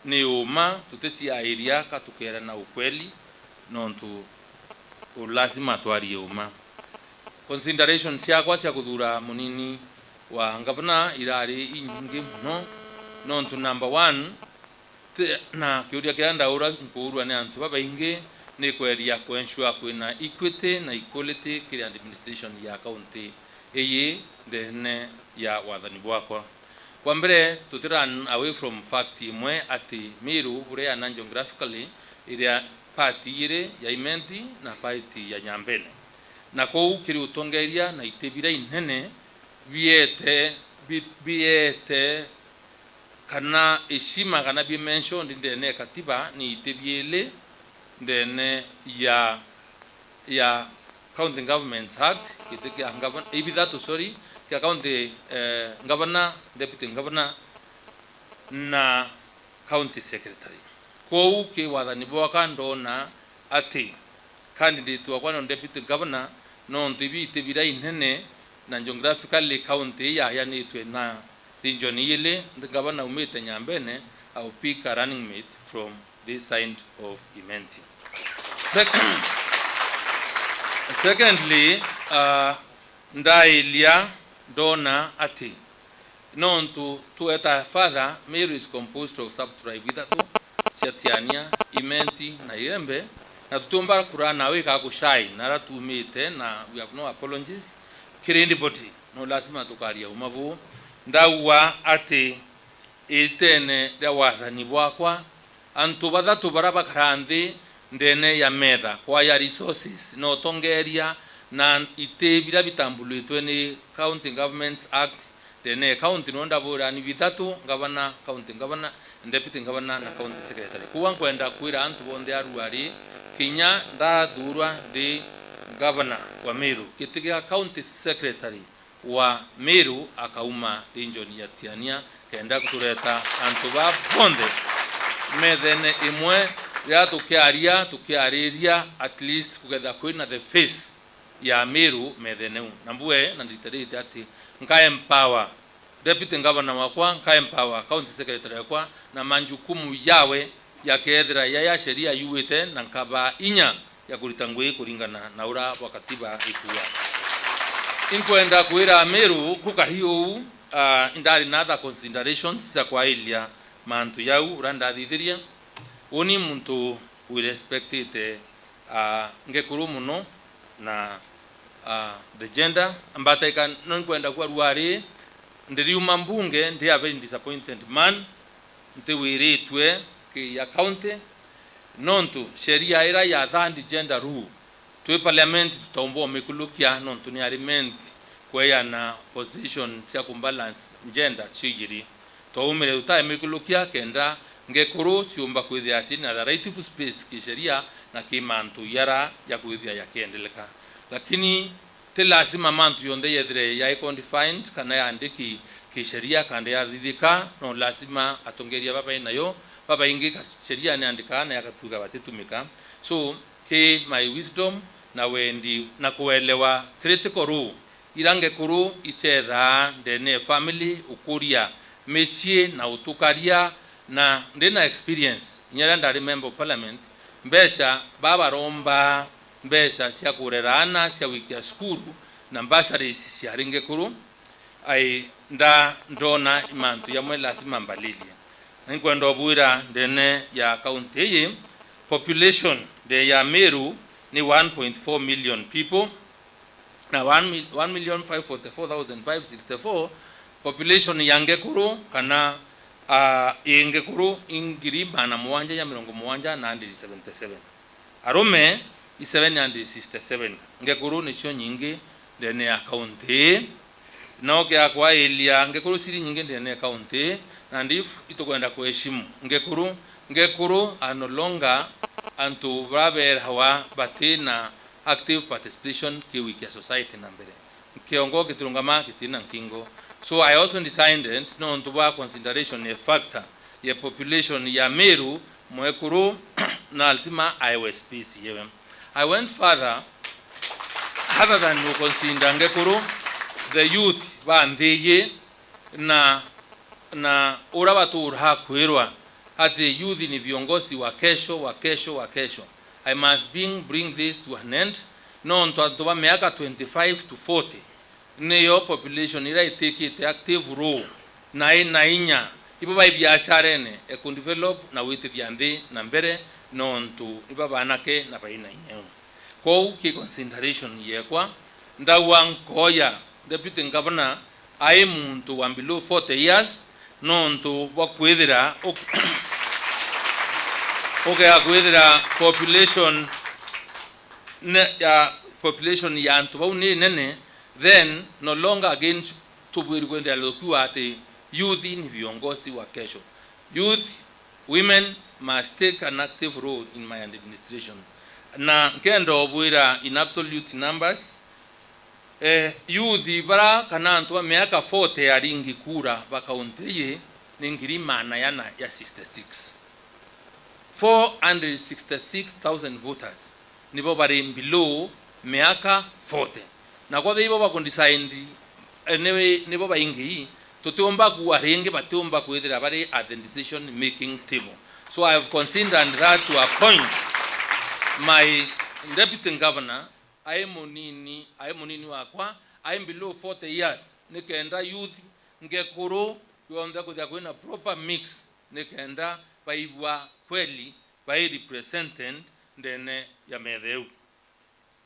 ni uma tuticiairia ka tukeerana ukweli, nontu lazima twarie uma. Consideration ciakwa cia kuthuura munini wa ngavana irari inyingi mono, nontu number one, ti-, na kiuria kiria ndaura nkuurua ni antu babaingi, ni kweria ku ensure kwina equity na equality kiri administration ya county iyi ndene ya wathani bwakwa. Kwa mbere, tuti run away from fact imwe ati Miru, buria na geographically, iria part ijiri ya Imenti na part ya Nyambene. Na kuu kiri utongeria na iti biria inene biete, bi-, biete kana heshima kana bi mentioned ndene ya katiba ni iti biili ndene ya, ya County Governments Act, giti kia ngavana, ibithatu, sorry, kia county, eh, governor, deputy governor na county secretary. Kwou ki wathani bwakwa ndona ati candidate wakwa no deputy governor, nontu ibi iti biria inene na geographically county ii yayanitwe na region iili, ngavana umite Nyambene, I will pick a running mate from this side of Imenti. Sec-, secondly, uh, ndailia ndona ati nontu tweta further, Meru is composed of sub-tribe ithatu cia Tiania, Imenti na Igembe, na tutiumba kurana wika gushine na aria tuumite, na we have no apologies kiri anybody. No lazima tukaria uma buu. Ndaugua ati itene ria wathani bwakwa, antu bathatu baria bakara nthi ndene ya metha kwaya resources na utongeria na iti biria bitambulitwe ni County Governments Act ndene ya county, no ndabwira ni bithatu: ngavana, county governor, deputy governor na county secretary. Kwou nkwenda kwira antu bonthe aruari, kinya ndathurwa ndi ngavana wa Meru, giti gia county secretary wa Meru akauma region ya Tiania, kenda kutureta antu ba bonthe methene imwe, riria tukiaria, tukiariria, at least kugetha kwina the face ya Meru methene u. Na mbue na nditarite ati nka empower deputy governor wakwa, nka empower county secretary wakwa na majukumu yawe yakethira yaya sheria yuite, na nkabaa inya ya kurita ngugi kuringana na uria bwa katiba ikuuga. Inkwenda kwira Meru kukari uu, ah, indari na other considerations cia kwairia mantu jau uria ndathithirie. Uni muntu we respectite, ah, ngekuru muno na, ah, the gender. Mbataika no nkwenda kwarua ri, ndiriuma mbunge, ndi a very disappointed man, ntiwiritue ki ya county, nontu sheria ira ya third gender rule, twi parliament tutaumba umikurukia, nontu ni ari meant kweana position cia kubalance gender cio ijiri. Twaumire tutaimikurukia kenda ngekuru ciumba kwithia ciri na the rightful space kisheria na ki mantu yara ya kwithia yakiendeleka. Lakini ti lazima mantu yonthe yethire yai confined kana yandiki kisheria kana yathithika. No lazima atongeria baba inayo, babaingi ka-, sheria niandikaa na yakatuika batitumika. So, ki my wisdom na wendi na kuelewa critical role ira ngekuru ichethaa ndene ya family, ukuria, micii na utukaria, na ndina experience, inya riria ndari member of parliament, mbeca, babaromba mbeca cia kurera aana cia gwikia cukuru na bursaries ciari Ngekuru, ai, nda-, ndona i mantu jamwe lazima mbalilie. Na inkwenda ubwira ndene ya kaunti iji, population nde ya Meru ni one point four million people, na one mil-, one million five forty-four thousand five sixty-four, population ya Ngekuru kana, ah, i Ngekuru i ngiri magana mugwanja ja mirongo mugwanja na hundred seventy-seven. Arume i seven hundred sixty-seven. Ngekuru nicio nyingi ndene ya kaunti ii. Na ukiakwailia Ngekuru ciri nyingi ndene ya kaunti ii, na ndifu itukwenda kuheshimu Ngekuru. Ngekuru are no longer antu baria beeragwa bati na active participation ki gwikia society na mbere. Kiongo gitirungama gitina nkingo. So I also decided, nontu bwa consideration ya factor ya population ya Meru, mwekuru, na lazima aewe space yewe. I went further, other than to consider Ngekuru, the youth ba nthi iji, na, na uria baturaa kwirwa ati youth ni viongozi wa kesho, wa kesho, wa kesho. I must bring, bring this to an end. Nontu antu ba miaka twenty-five to forty niyo population iria itikite active role na ina inya. Ibo bai biasharene, e ku develop na gwitithia nthi na mbere, nontu iba banake na baina inya. Kwou ki consideration yekwa, ndauga nkoya Deputy Governor ai muntu wa below forty years, nontu bwa kwithira uk-, ukea kwithira population ne, ya population ya antu bau ni nene, then no longer again tubwiri kwenderea tukiuga ati youth ni viongozi wa kesho. Youth, women must take an active role in my administration. Na nkenda ubwira in absolute numbers, eh, youth bara kana antu ba miaka forty aringi kura ba kaunti iji ni ngiri magana jana ja sixty-six. Four hundred sixty-six thousand voters nibo bari below miaka forty. Na kwethira ibo bakudecide, eh, ni, nibo baingi, tutiumba kuuga ringi batiumba kwithira bari at the decision making table. So I have considered that to appoint my deputy governor, ai munini, ai munini wakwa, ai below forty years, nikenda youth, Ngekuru yonthe kuthia kwina proper mix, nikenda baigua kweli bai represented ndene ya metha iu.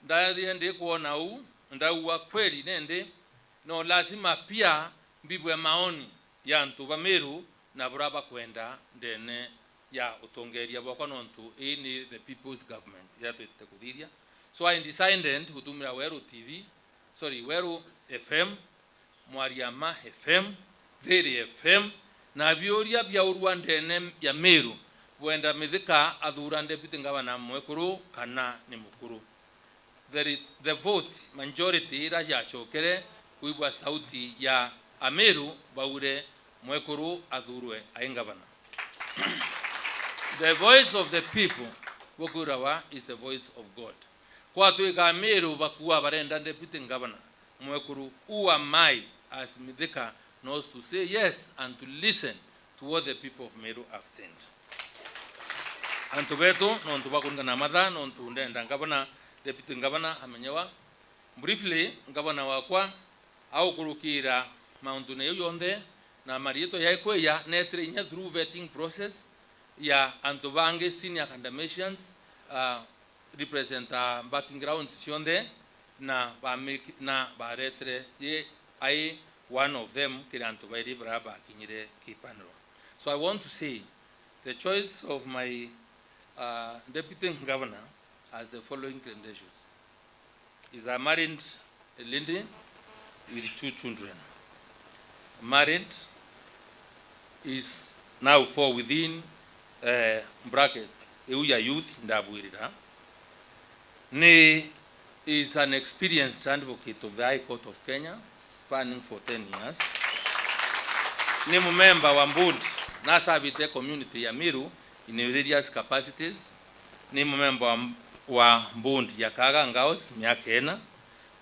Ndathire ndikwona uu, ndaigua kweli nindi no lazima pia mbigwe maoni ya antu ba Meru na buria bakwenda ndene ya utongeria bwakwa, nontu ii ni the people's government iria twitite kuthithia. So I decided gutumira Weru T V, sorry, Weru F M, Mwaria ma F M, Thiri F M, na biuria biaurua ndene ya Meru, bwenda Mithika athuura deputy governor mwekuru kana ni mukuru. The re-, the vote majority iria yacokere kuigua sauti ya Ameru baure mwekuru athuurwe ai governor. The voice of the people, bukwirawa, is the voice of God. Kwatwika Ameru bakua barenda deputy governor mwekuru, who am I as Mithika not to say yes and to listen to what the people of Meru have sent? Antu betu, nontu bwa kuringana na mathaa, nontu ndenda governor, deputy governor amenyewa. Briefly, governor wakwa aukurukira mauntu na iu yonthe, na mariitwa ya ikwija netire inya through vetting process ya antu bangi, senior academicians, uh, represent, uh, backgrounds cionthe, na ba make, na baretere ye ai one of them kiri antu bairi bara bakinyire ki panel. So I want to say the choice of my, uh, deputy governor has the following credentials. Is a married lady with two children. Married, is now fall within, eh, bracket iu ya youth ndabwirira. Ni, is an experienced advocate of the High Court of Kenya, spanning for ten years. Ni mumemba wa board, nasavite community ya Meru in various capacities. Ni mumemba wa, wa board ya Kaga Girls miaka ina,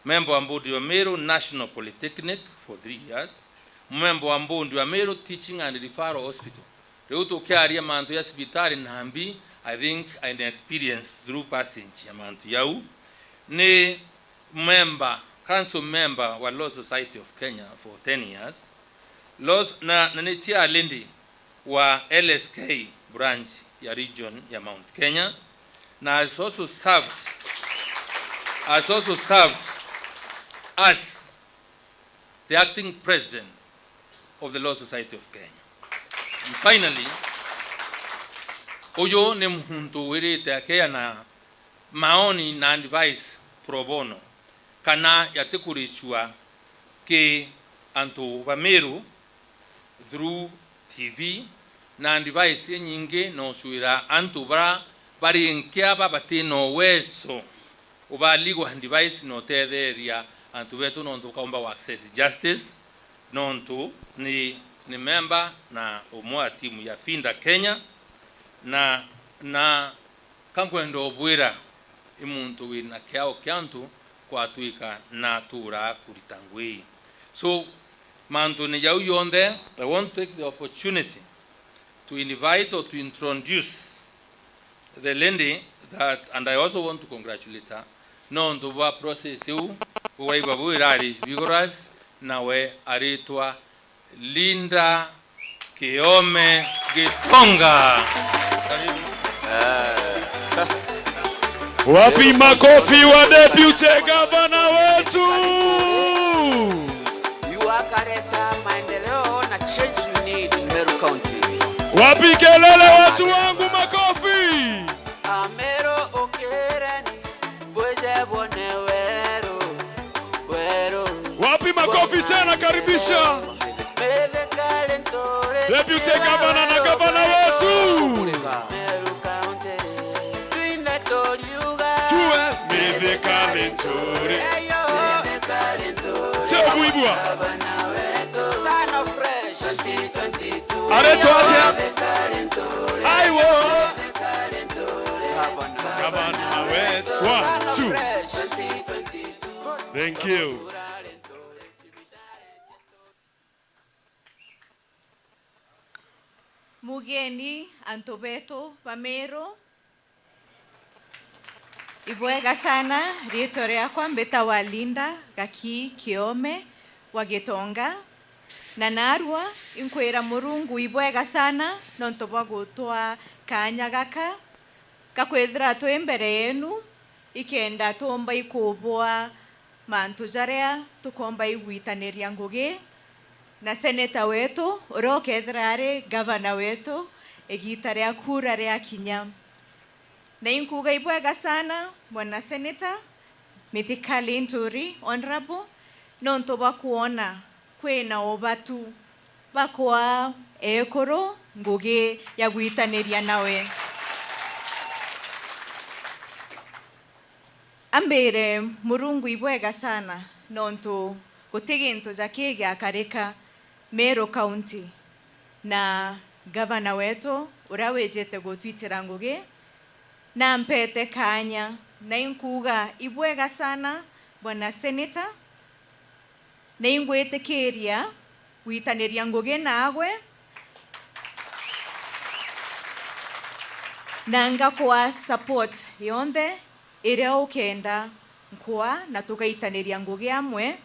member wa board wa Meru National Polytechnic for three years, mumemba wa board wa Meru Teaching and Referral Hospital. Riu tukiaria mantu ya cibitari na mbi, I think an experience through passage ya mantu yau. Ni member, council member wa Law Society of Kenya for ten years. Laws, na, na ni chair lady wa L S K branch ya region ya Mount Kenya, na has also served, has also served as the acting president of the Law Society of Kenya. And finally, uyu ni muntu wirite akeana maoni na advice pro bono, kana yatikuricua ki antu ba Meru through T V, na advice inyingi, na ucwira antu bara bari nkia ba bati na uweso uba legal advice na utetheria antu betu, nontu ukaumba wa access justice, nontu ni, ni member na umwe wa timu ya Finda Kenya, na, na kankwenda ubwira i muntu wina kiao kia antu kwatwika na atura kurita ngui. So, mantune jau yonthe, I want to take the opportunity to invite or to introduce the lady that, and I also want to congratulate her, nontu bwa process iu, bwaigua bu irari vigorous, nawe aritwa Linda Kiome Gitonga. Karibu. Wapi makofi wa deputy governor wetu? Yu akareta maendeleo na change we need in Meru County. Wapi kelele watu wangu, makofi? Ameru ukireni, bwije bwone weru, weru. Wapi makofi tena, karibisha. Deputy Governor na gavana wetu. Tue. Mithika ni nturi. Tio buibua. Aretwa atia? Aiwo. Gavana wetu. One, two. Thank you. Mugeni, antu betu ba Meru, ibwega sana. Riitwa riakwa mbitawa Linda Gaki Kiome wa Gitonga, na narua inkwira Murungu ibwega sana nontu bwa gutwa kaanya gaka ga kwithira twi mbere yenu, ikenda tuumba ikubwa mantu jaria tukomba igwitaniria ngugi na seneta wetu, uria ukethira ari gavana wetu igiita ria kura riakinya. Na inkuuga ibwega sana, bwana seneta, Mithika Linturi, honourable, nontu bwa kwona kwina ubatu bakwa ekuru ngugi ya gwitaniria nawe. Ambire Murungu ibwega sana, nontu guti gintu jaki giakarika Meru County, na gavana wetu uria wijite gutwitira ngugi, na ampete kaanya, na inkuuga ibwega sana, bwana seneta, na ingwitikiria gwitaniria ngugi naagwe, na ngakwa support yonthe iria ukenda nkwa, na tugaitaniria ngugi amwe,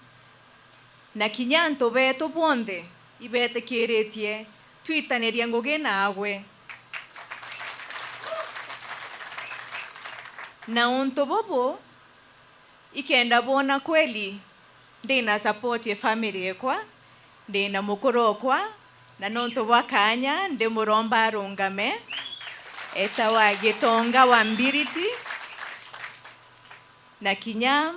na kinya antu betu bonthe ibetikiritie twitanirie ngugi naagwe. Na untu bubu, ikenda bwona kweli ndina support ya family ekwa, ndina mukuru okwa, na nontu bwa kaanya ndimuromba arungame, etawa Gitonga wa Mbiriti, na kinya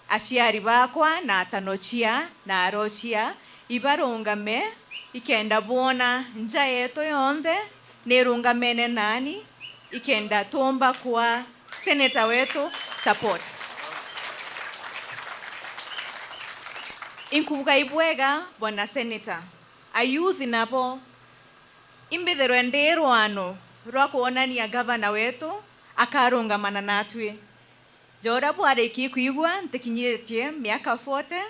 aciari bakwa na atanochia na arochia ibarungame, ikenda bwona nja yetu yonthe nirungamene nani, ikenda tuumba kwa seneta wetu support. Inkuuga ibwega, bwana seneta, ayouth nabo imbithirwe ndi rwano rwa kwonania gavana wetu akarungamana natwi. Ja uria bwarikie kwigua, ntikinyitie miaka forty,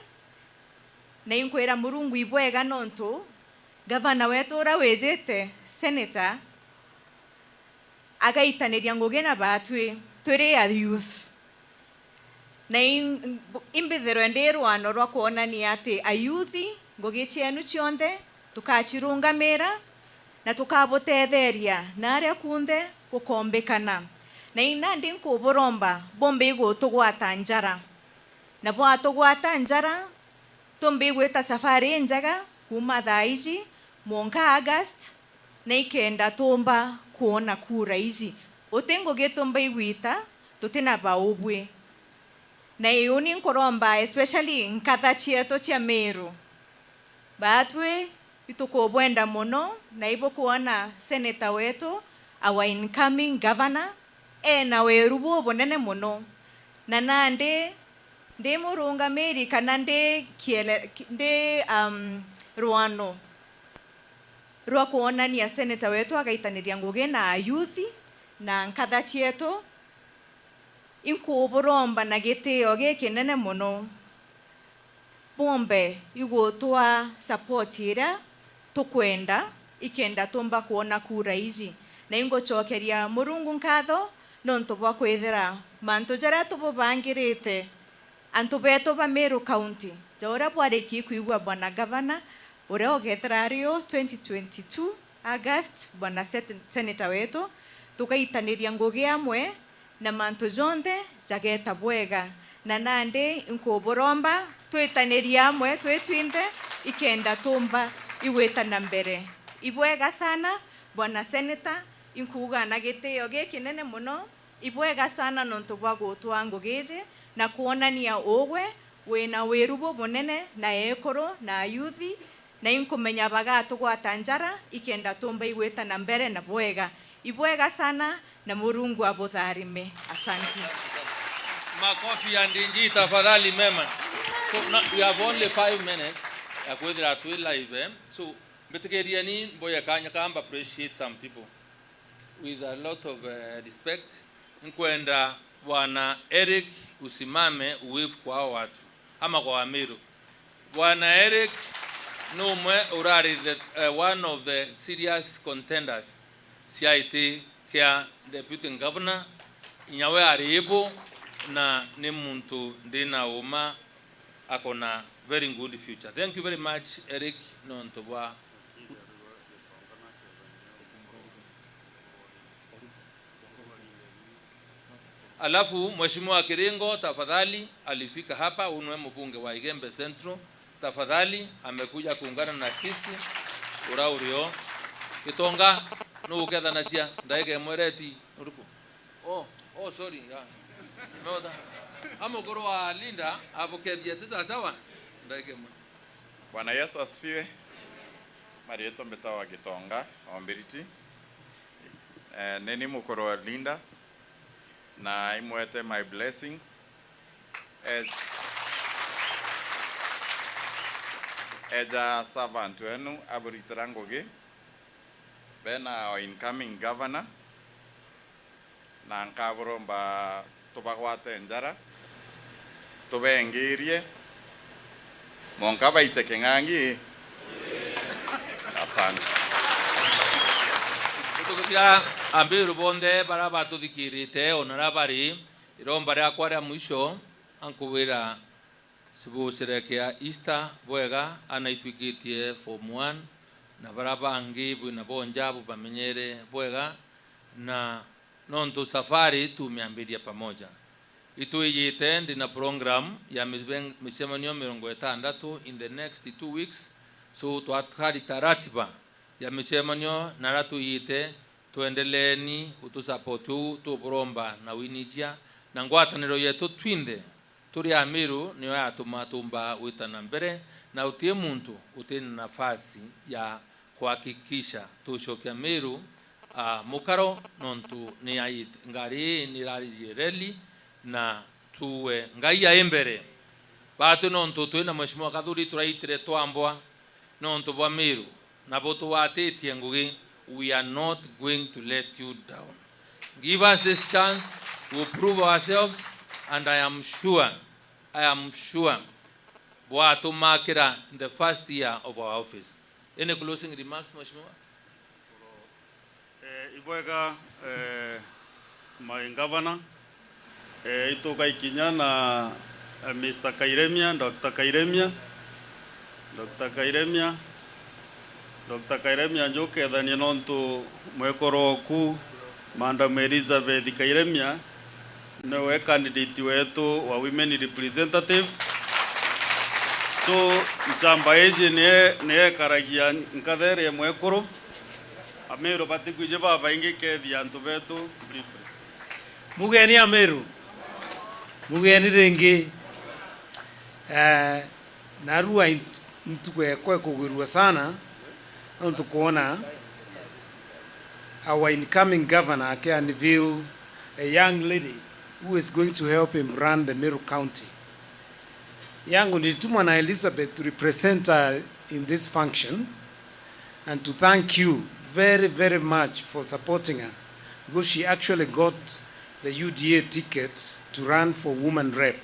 na inkwira Murungu ibwega nontu gavana wetu uria wijite, seneta, agaitaniria ngugi na baatwi twiri a youth. Na i-, imbithirwe ndi rwano rwa kwonania ati ayuthi, ngugi cienu cionthe tukacirungamira na tukabutetheria na aria kunthe gukombikana. Na i nandi nkuburomba bumbe igutugwata njara. Na bwatugwata njara, tumbe igwita safari injega kuuma thaa iji mwanka August, na ikenda tumba kwona kura iji. Uti ngugi tumba igwita, tutina baubwi. Na iuni nkuromba especially nkatha cietu cia Meru. Baatwi itukubwenda mono, na ibukwona senator wetu, our incoming governor, ena weru bubunene mono. Na nandi ndi murungamiri kana ndi kiele-, ki-, ndi, um, rwano rwa kwonania senator wetu agaitaniria ngugi na ayuthi na nkatha cietu, inkuburomba na gitio gikinene mono, bumbe igutwa support iria tukwenda, ikenda tumba kwona kura iji. Na ingucokeria Murungu nkatho nontu bwa kwithira mantu jaria tububangirite antu betu ba Meru County, ja uria bwarikie kwigua Bwana Gavana, uria ugethira ari u twenty twenty-two August, Bwana Sen-, Senator wetu, tugaitaniria ngugi amwe na mantu jonthe jageta bwega. Na nandi nkuburomba twitanirie amwe twi twinthe ikenda tumba igwita na mbere. Ibwega sana, Bwana Senator, inkuuga na gitio gikinene mono, ibwega sana nontu bwa gutwaa ngugi iji na kwonania ugwe wina wiru bubunene na ekuru na ayuthi, na inkumenya bagatugwata njara ikenda tumba igwita na mbere na bwega. Ibwega sana na Murungu abutharime. Asanti. Makofi ya ndinji tafadhali mema. So, na, we have only five minutes ya kwithira twi live, eh? So, mbitikirieni mboye kanya kamba appreciate some people. With a lot of, eh, respect, nkwenda Bwana Eric usimame uwave kwa hao watu ama kwa Wamiru. Bwana Eric ni umwe urari the, eh, one of the serious contenders cia giti kia deputy governor. Inya we ari ibu na ni muntu ndina uma akona very good future. Thank you very much, Eric, nontu bwa Alafu Mheshimiwa Kiringo, tafadhali, alifika hapa, unwe mbunge wa Igembe Central, tafadhali, amekuja kuungana na sisi. Ura urio. Gitonga, nu ukethanacia, ndaika imwe reti, uriku? Oh, oh, sorry, yeah. Nimeota. Amukuru wa Linda, abukethie ti sawa sawa, ndaika imwe. Bwana Yesu asifiwe. Marietwa mbitawa Gitonga Ombiriti. Eh, nini mukuru wa Linda, na imwete my blessings. Eh, eja servant wenu aburitira ngugi, bena our incoming governor, na nkaburomba tubagwate njara, tubengirie, monka baite king'ang'i. Asante. Gutugukia Amiru bonthe baria batuthikirite, ona aria bari, iromba riakwa ria mwisho, ankubwira Sibucirekea Easter bwega, ana itwikitie form one, na baria bangi bwina bonja bubamenyere bwega, na nontu safari tumiambiria pamoja. Itwijite ndina program ya mibe-, micemanio mirongo itandatu in the next two weeks, so twakarita ratiba ya micemanio na aria twijite, twendeleeni utusupport uu tuburomba na winijia, na ngwataniro yetu twinthe turi Amiru niyo yatuma tumba gwita na mbere, na uti muntu uti na nafasi ya kuhakikisha tucokia Miru, ah, mukaro, nontu ni ai-, ngari ii ni iraririe reli, na tuwe Ngai ai mbere. Batu nontu twi na Mheshimiwa Kathuri turaitire twambwa, nontu bwa Miru, na butugwatitie ngugi, we are not going to let you down. Give us this chance, we'll prove ourselves, and I am sure, I am sure, bwatumakira in the first year of our office. Any closing remarks, Mheshimiwa? Eh, ibwega, eh, My governor, eh, ituka ikinya na, eh, Mister Kairemia, Doctor Kairemia, Doctor Kairemia, Doctor Kairemia njukethania nontu mwekuru oku, Madam Elizabeth Kairemia, niwe candidate wetu wa women representative. So, nchamba iji nie, niekaragia nkathere mwekuru. Ameru batikwije babaingi kethia antu betu briefly. Mugeni Ameru. Mugeni ringi. Eh, narua int-, ntuku ekwa ikugwirua sana, nontu kwona our incoming governor aki unveil a young lady who is going to help him run the Meru County. Yangu nilitumwa na Elizabeth to represent her in this function and to thank you very, very much for supporting her, because she actually got the U D A ticket to run for woman rep.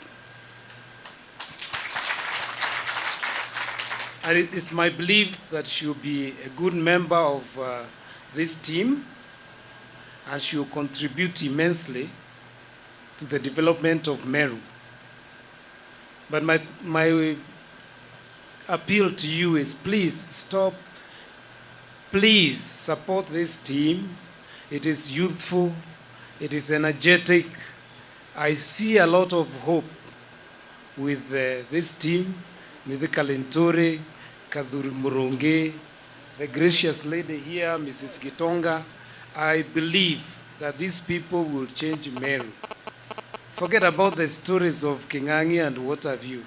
And it is my belief that she will be a good member of, uh, this team, and she will contribute immensely to the development of Meru. But my, my appeal to you is, please stop, please support this team. It is youthful, it is energetic. I see a lot of hope with, uh, this team, Mithika Linturi, Kathuri Murungi, the gracious lady here, Missus Gitonga. I believe that these people will change Meru. Forget about the stories of King'ang'i and what have you.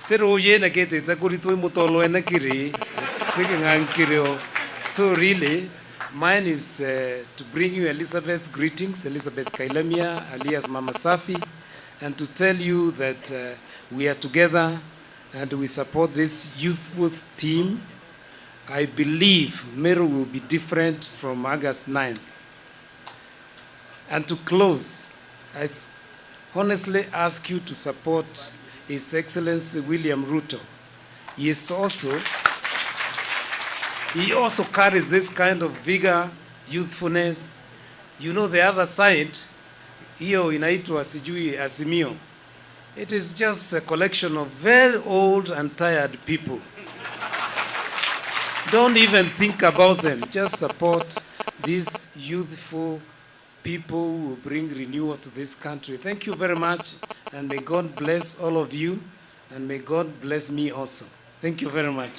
Ti ruuji na kitite kuritwa i mutolwene kiri, ti King'ang'i kiri o. So really, mine is, uh, to bring you Elizabeth's greetings, Elizabeth Kailemia, alias Mama Safi, and to tell you that, uh, we are together and we support this youthful team. I believe Meru will be different from August ninth. And to close, I s-, honestly ask you to support His Excellency William Ruto. He is also, he also carries this kind of vigor, youthfulness. You know, the other side, hiyo inaitwa sijui Azimio. It is just a collection of very old and tired people. Don't even think about them. Just support these youthful people who will bring renewal to this country. Thank you very much, and may God bless all of you, and may God bless me also. Thank you very much.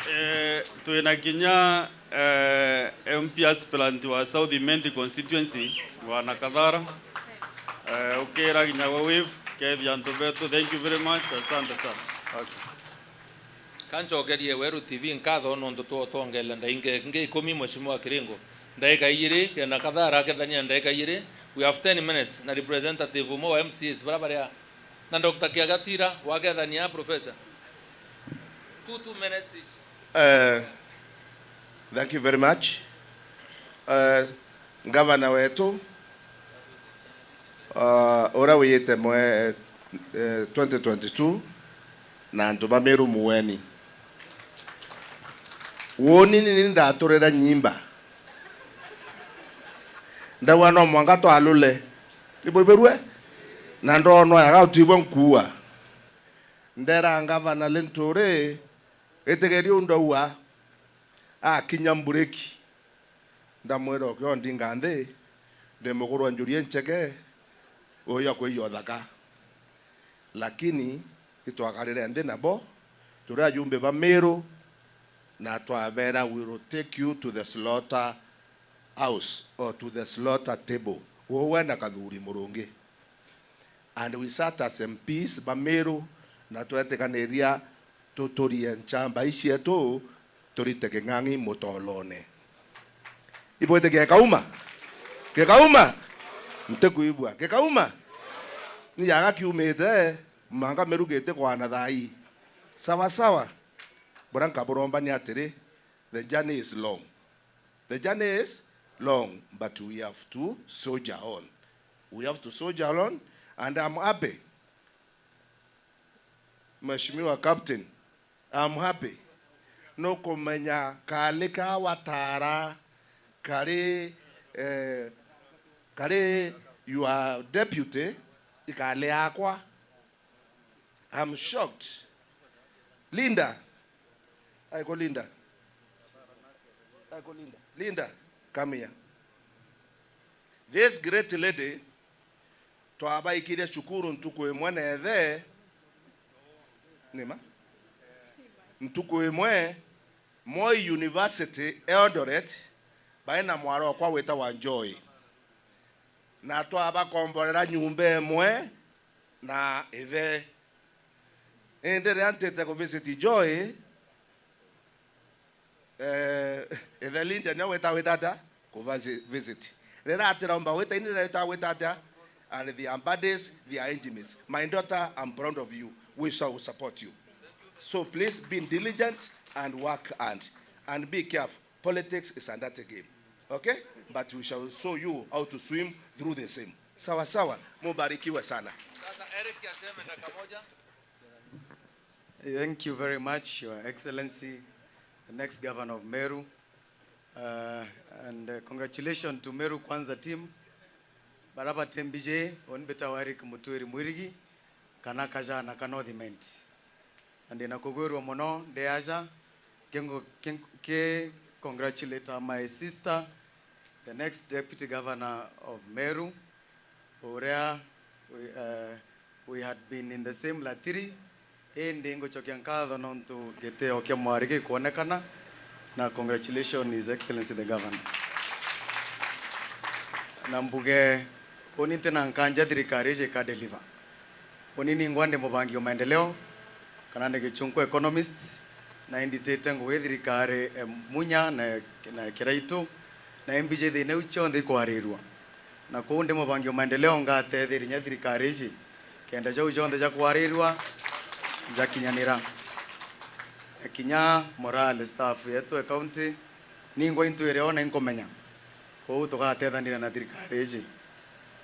Eh, twina kinya, eh, M P aspirant wa South Imenti constituency, Bwana Kathara. Eh, ukira kinya we wave, kethia antu betu. Thank you very much. Asante sana. Okay. Ka ncokerie Weru T V nkatho nontu twotongeela ndaika ingi ikumi, Mheshimiwa Kiringo. Ndaika ijiri, kenda Kathara akethania ndaika ijiri. We have ten minutes, na representative umwe wa M C As bara baria, na Doctor Kiagatira wakethania, Professor. Two, two minutes each. Eh, thank you very much. Eh, Ngavana wetu, ah, uria wiyite mwe, eh, twenty twenty-two, na antu ba Meru mueni. Woni ni ni ndaturira nyimba. Ndauga no mwanka twalule. Ibwibirue? Na ndonwa yaga utibwe nkuua. Ndera ngavana Linturi, itegeri u ndauga, akinya mbureki. Ndamwira, "Ukio ndinga nthi, ndi mukuru wa njuri incheke, uyu akwija uthaka." Lakini itwakarire nthi nabo, turi ajumbe ba Meru, na twabera, "We will take you to the slaughter house or to the slaughter table." Uwe na Kathuri Murungi. And we sat as M Ps ba Meru, na twetikaniria tuturie nchamba ii cietu, turite King'ang'i mutolone. Ibwitikia gikauma? Gikauma? Ntikwigua. Gikauma? Ni yaga kiumite, mwanka Meru gitikwana thaa ii. Sawa sawa. Buria nkaburombania atiri, the journey is long. The journey is long, but we have to soldier on. We have to soldier on, and I'm happy, Mheshimiwa Captain, I'm happy. nukumenya kali ka watara, kari, eh, kari your deputy, ikali yakwa. I'm shocked. Linda. Aiko Linda. Aiko Linda. Linda, come here. This great lady, twabaikirie cukuru ntuku imwe na ithe. Nima? Ntuku imwe, Moi University, Eldoret, bai na mwarokwa witagwa Joy. Na twabakomborera nyumba imwe na ithe. Indi riria ntite ku visit Joy, eh, ithe Linda nio wita, wita atia? Ku visi-, visit. Riria atiromba wita, ini riria wita, wita atia? And they are buddies, they are intimates. My daughter, I'm proud of you. We shall support you. So please be diligent and work hard. And be careful. Politics is a dirty game. Okay? But we shall show you how to swim through the same. Sawa sawa. Mubarikiwe sana. Sasa Eric aseme dakika moja. Thank you very much, Your Excellency, the next governor of Meru. Uh, and, uh, congratulations to Meru Kwanza team. Baraba tembije, onbeta wa Eric Mutwiri Mwirigi, kana kajana ka North Imenti. Na ndina kugwirua mono ndi aja, ki-, ki-, ki-, congratulate my sister, the next deputy governor of Meru, uria we, uh, we had been in the same latiri, indi ngucokia nkatho nontu gitio kia mwari gikwonekana, na congratulations, His Excellency the Governor. Na mbuge, uni ntina nkanja thirikari iji ika deliver. Uni ningwa ndi mubangi wa maendeleo, kana ndi gichunku economist, na inditite ngugi thirikari, eh, Munya na, na Kiraitu, na imbiji thina iu cionthe ikwarirua. Na kuu ndi mubangi wa maendeleo, ngatetheria inya thirikari iji, kenda jau jonthe ja kwarirua, jakinyanira. Na kinya morale staff yetu e county, ningwa intwire ona inkumenya. Kuu tugatethanira na thirikari iji.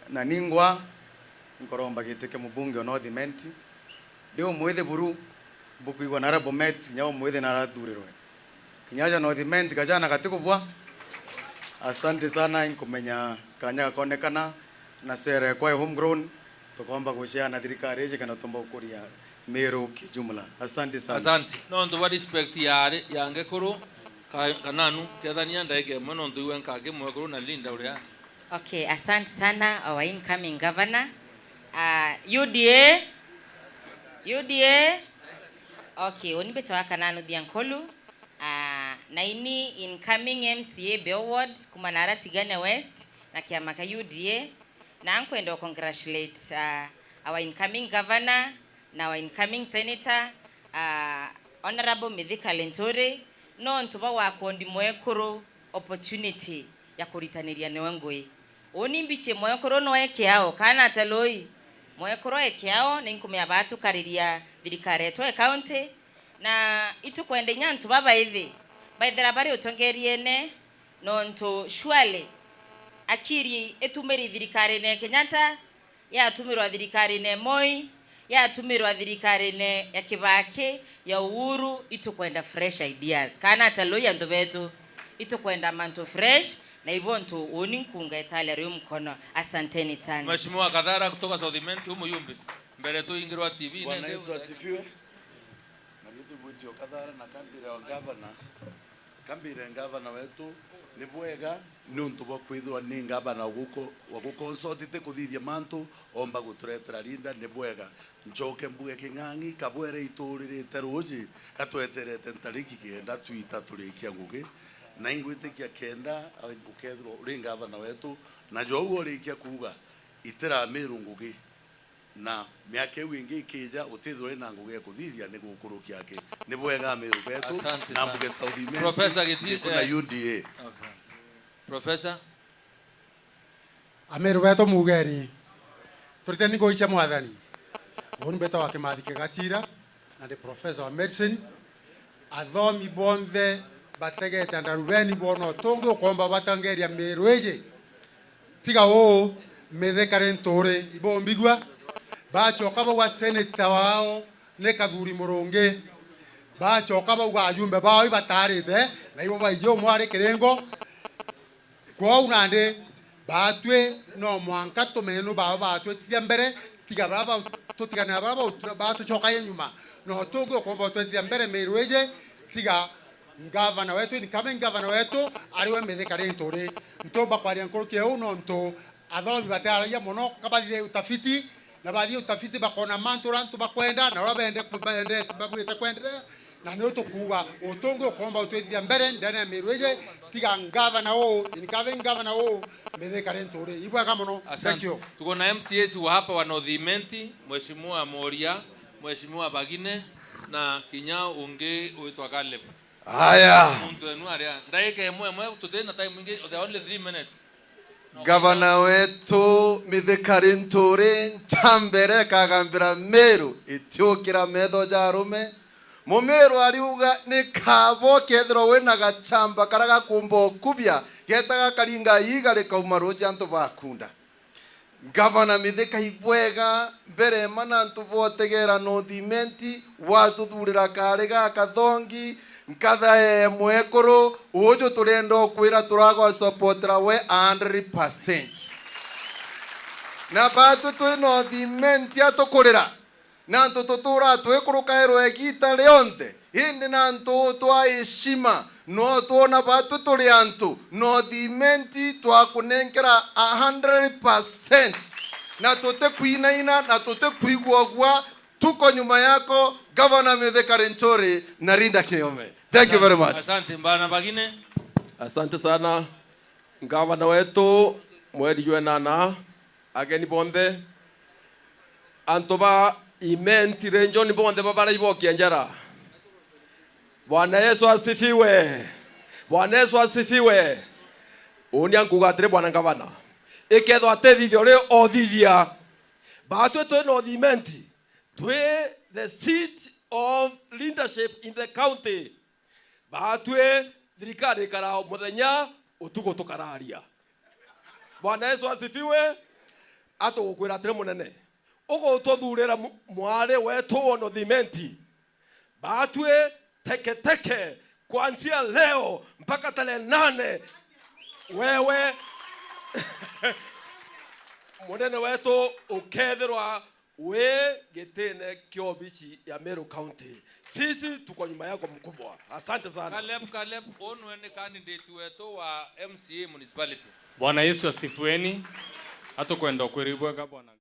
Na ningwa, nkoromba giti kia mubunge o North Imenti, ndi umwithi buru, bukwigua nara Bomet, kinya umwithi narathurirwe. Kinya aja North Imenti, kajana gatikubua. Asante sana, inkumenya kanya gakonekana, na sera ekwa e homegrown, tukomba gushare na thirikari iji kana tumba gukuria Meru kijumla. Asante sana. Asante. Nontu bwa respect ya ari-, ya ngekuru, ka-, kananu, kethania ndaika imwe nontu iwe nkaki mwekuru na Linda uria. Okay, asante sana our incoming governor. Ah, U D A? U D A? Okay, uni mbitwa Kananu Thiankulu. Ah, na ini incoming M C A Beo Ward, kuma nara Tigania West, na kiama kia U D A. Na nkwenda o congratulate, ah, our incoming governor na our incoming senator, ah, Honourable Mithika Linturi, nontu bwa gwakondi mwekuru opportunity ya kuritaniria niwe ngui. Uni mbichi mwekuru no e kiao, kana atia Lui? Mwekuru e kiao, ni nkumia batukariria thirikari yetu e county, na itukwenda inya antu babaithi baithira bari utongeriene, nontu surely akiri itumiri thirikarine ya Kenyatta, yatumirwa thirikarine ya Moi, yatumirwa thirikarine ya Kibaki, ya Uhuru, itukwenda fresh ideas. Kana atia Lui antu betu? Itukwenda mantu fresh, na ibo ntu uni nkunga italia riu mkono. Asanteni sana. Mheshimiwa Kathara kutoka South Imenti, umuyumbi. Mbere tuingirwa T V. Bwana Yesu asifiwe. Na riu tugwitio Kathara na kambira wa gavana. Kambire ngavana wetu, ni bwega niuntu bwa kwithirwa ni ngavana wa guko-, wa gukonsortite kuthithia mantu, omba guturetera Linda, ni bwega. Ncoke mbuge King'ang'i, kabwere ituririte ruuji, gatweterete ntariki kenda twita turikia ngugi, na ingwitikia kenda, ukethirwa uri ngavana wetu, na jou urikia kuuga, itira Miru ngugi. Na miaka iu ingi ikija, utithirwa wina ngugi ya kuthithia ni gukurukia aki. Ni bwega Amiru betu. Asante na sana. Mbuge South Imenti, Professor Giti-, Gikuna eh, U D A. Asante. Professor? Amiru betu mugeni. Turiteni ngui cia Mwathani. Uni mbetagwa Kimathi Kigatira, na ndi professor wa medicine. Athomi bonthe bategete andarubeni boona utungi ukomba batangeria Miru iji. Tiga uu, mithekare nturi, ibombigua. Bacoka bauga senator wao ni Kathuri Murungi. Bacoka bauga ajumbe bao ibataarite, na ibo baiji umwe ari kiringo. Kwou nandi, baatwi no mwanka tumenye nu bao baatwitithia mbere, tiga bara ba-, tutiganira bara ba-, baatucokagia nyuma. No tungi ukomba utwitithia mbere Meru iji, tiga ngavana wetu, incoming ngavana wetu, ariwe Mithika Linturi. Ntumba kwaria nkuruki iu nontu athomi batiaragia mono, ka bathithia utafiti, na bathithia utafiti bakona mantu uria antu bakwenda, na uria bende-, bende-, babwirite kwenderea, na niu tukuuga utungi ukomba utwithia mbere ndene ya Meru iji, tiga ngavana uu, incoming ngavana uu, Mithika Linturi. Ibwega mono. Thank you. Tuko na M C As wa hapa wa North Imenti, Mheshimiwa Moria, Mheshimiwa Bagine, na kinya ungi witwa Caleb. Aya. Muntu wenu aria. Ndagika imwe imwe, tuti na time ingi, there are only three minutes. Gavana wetu Mithika Linturi, nchambere kagambira Meru itiukira metho ja arume. Mumeru ariuga ni kabo kethirwa wina gachamba karia gakumba ukubia, getaga karinga iiga rikauma ruji antu bakunda. Gavana Mithika ibwega, mbere ma na antu botegera North Imenti, watuthurira kaari ga kathongi, nkathae mwekuru, uju turienda ukwira turagosupportera we a hundred percent. Na batu twi North Imenti atukurira, na antu tuturaa twikurukairwa igiita rionthe, indi na antu twa heshima, no twona batu turi antu, North Imenti twakunenkera a hundred percent, na tutikwinaina, na tutikwigua gwa, tuko nyuma yako, Gavana Mithika Linturi na Linda Kiome. Thank you very much. Asante, Bwana Bagine. Asante sana. Ngavana wetu, mweri jwa enana, ageni bonthe, antu ba Imenti region bonthe babarai bokia njara. Bwana Yesu asifiwe. Bwana Yesu asifiwe. Uni ankuga atiri, Bwana Ngavana, ikethwa atithithia uri othithia, batwi twi North Imenti, twi the seat of leadership in the county. Batwi thirikari ikara muthenya, utuku tukararia. Bwana Yesu asifiwe. Atugukwira atiri, munene, ugututhurira mu-, mwari wetu wa North Imenti. Batwi teketeke kuanzia leo mpaka tarehe nane. Wewe munene wetu ukethirwa wi gitine kia obici ya Meru County. Sisi tuko nyuma yako mkubwa. Asante sana. Caleb, Caleb, unwe ni candidate wetu wa M C A municipality. Bwana Yesu asifiweni. Atukwenda ukwira ibwega bwana.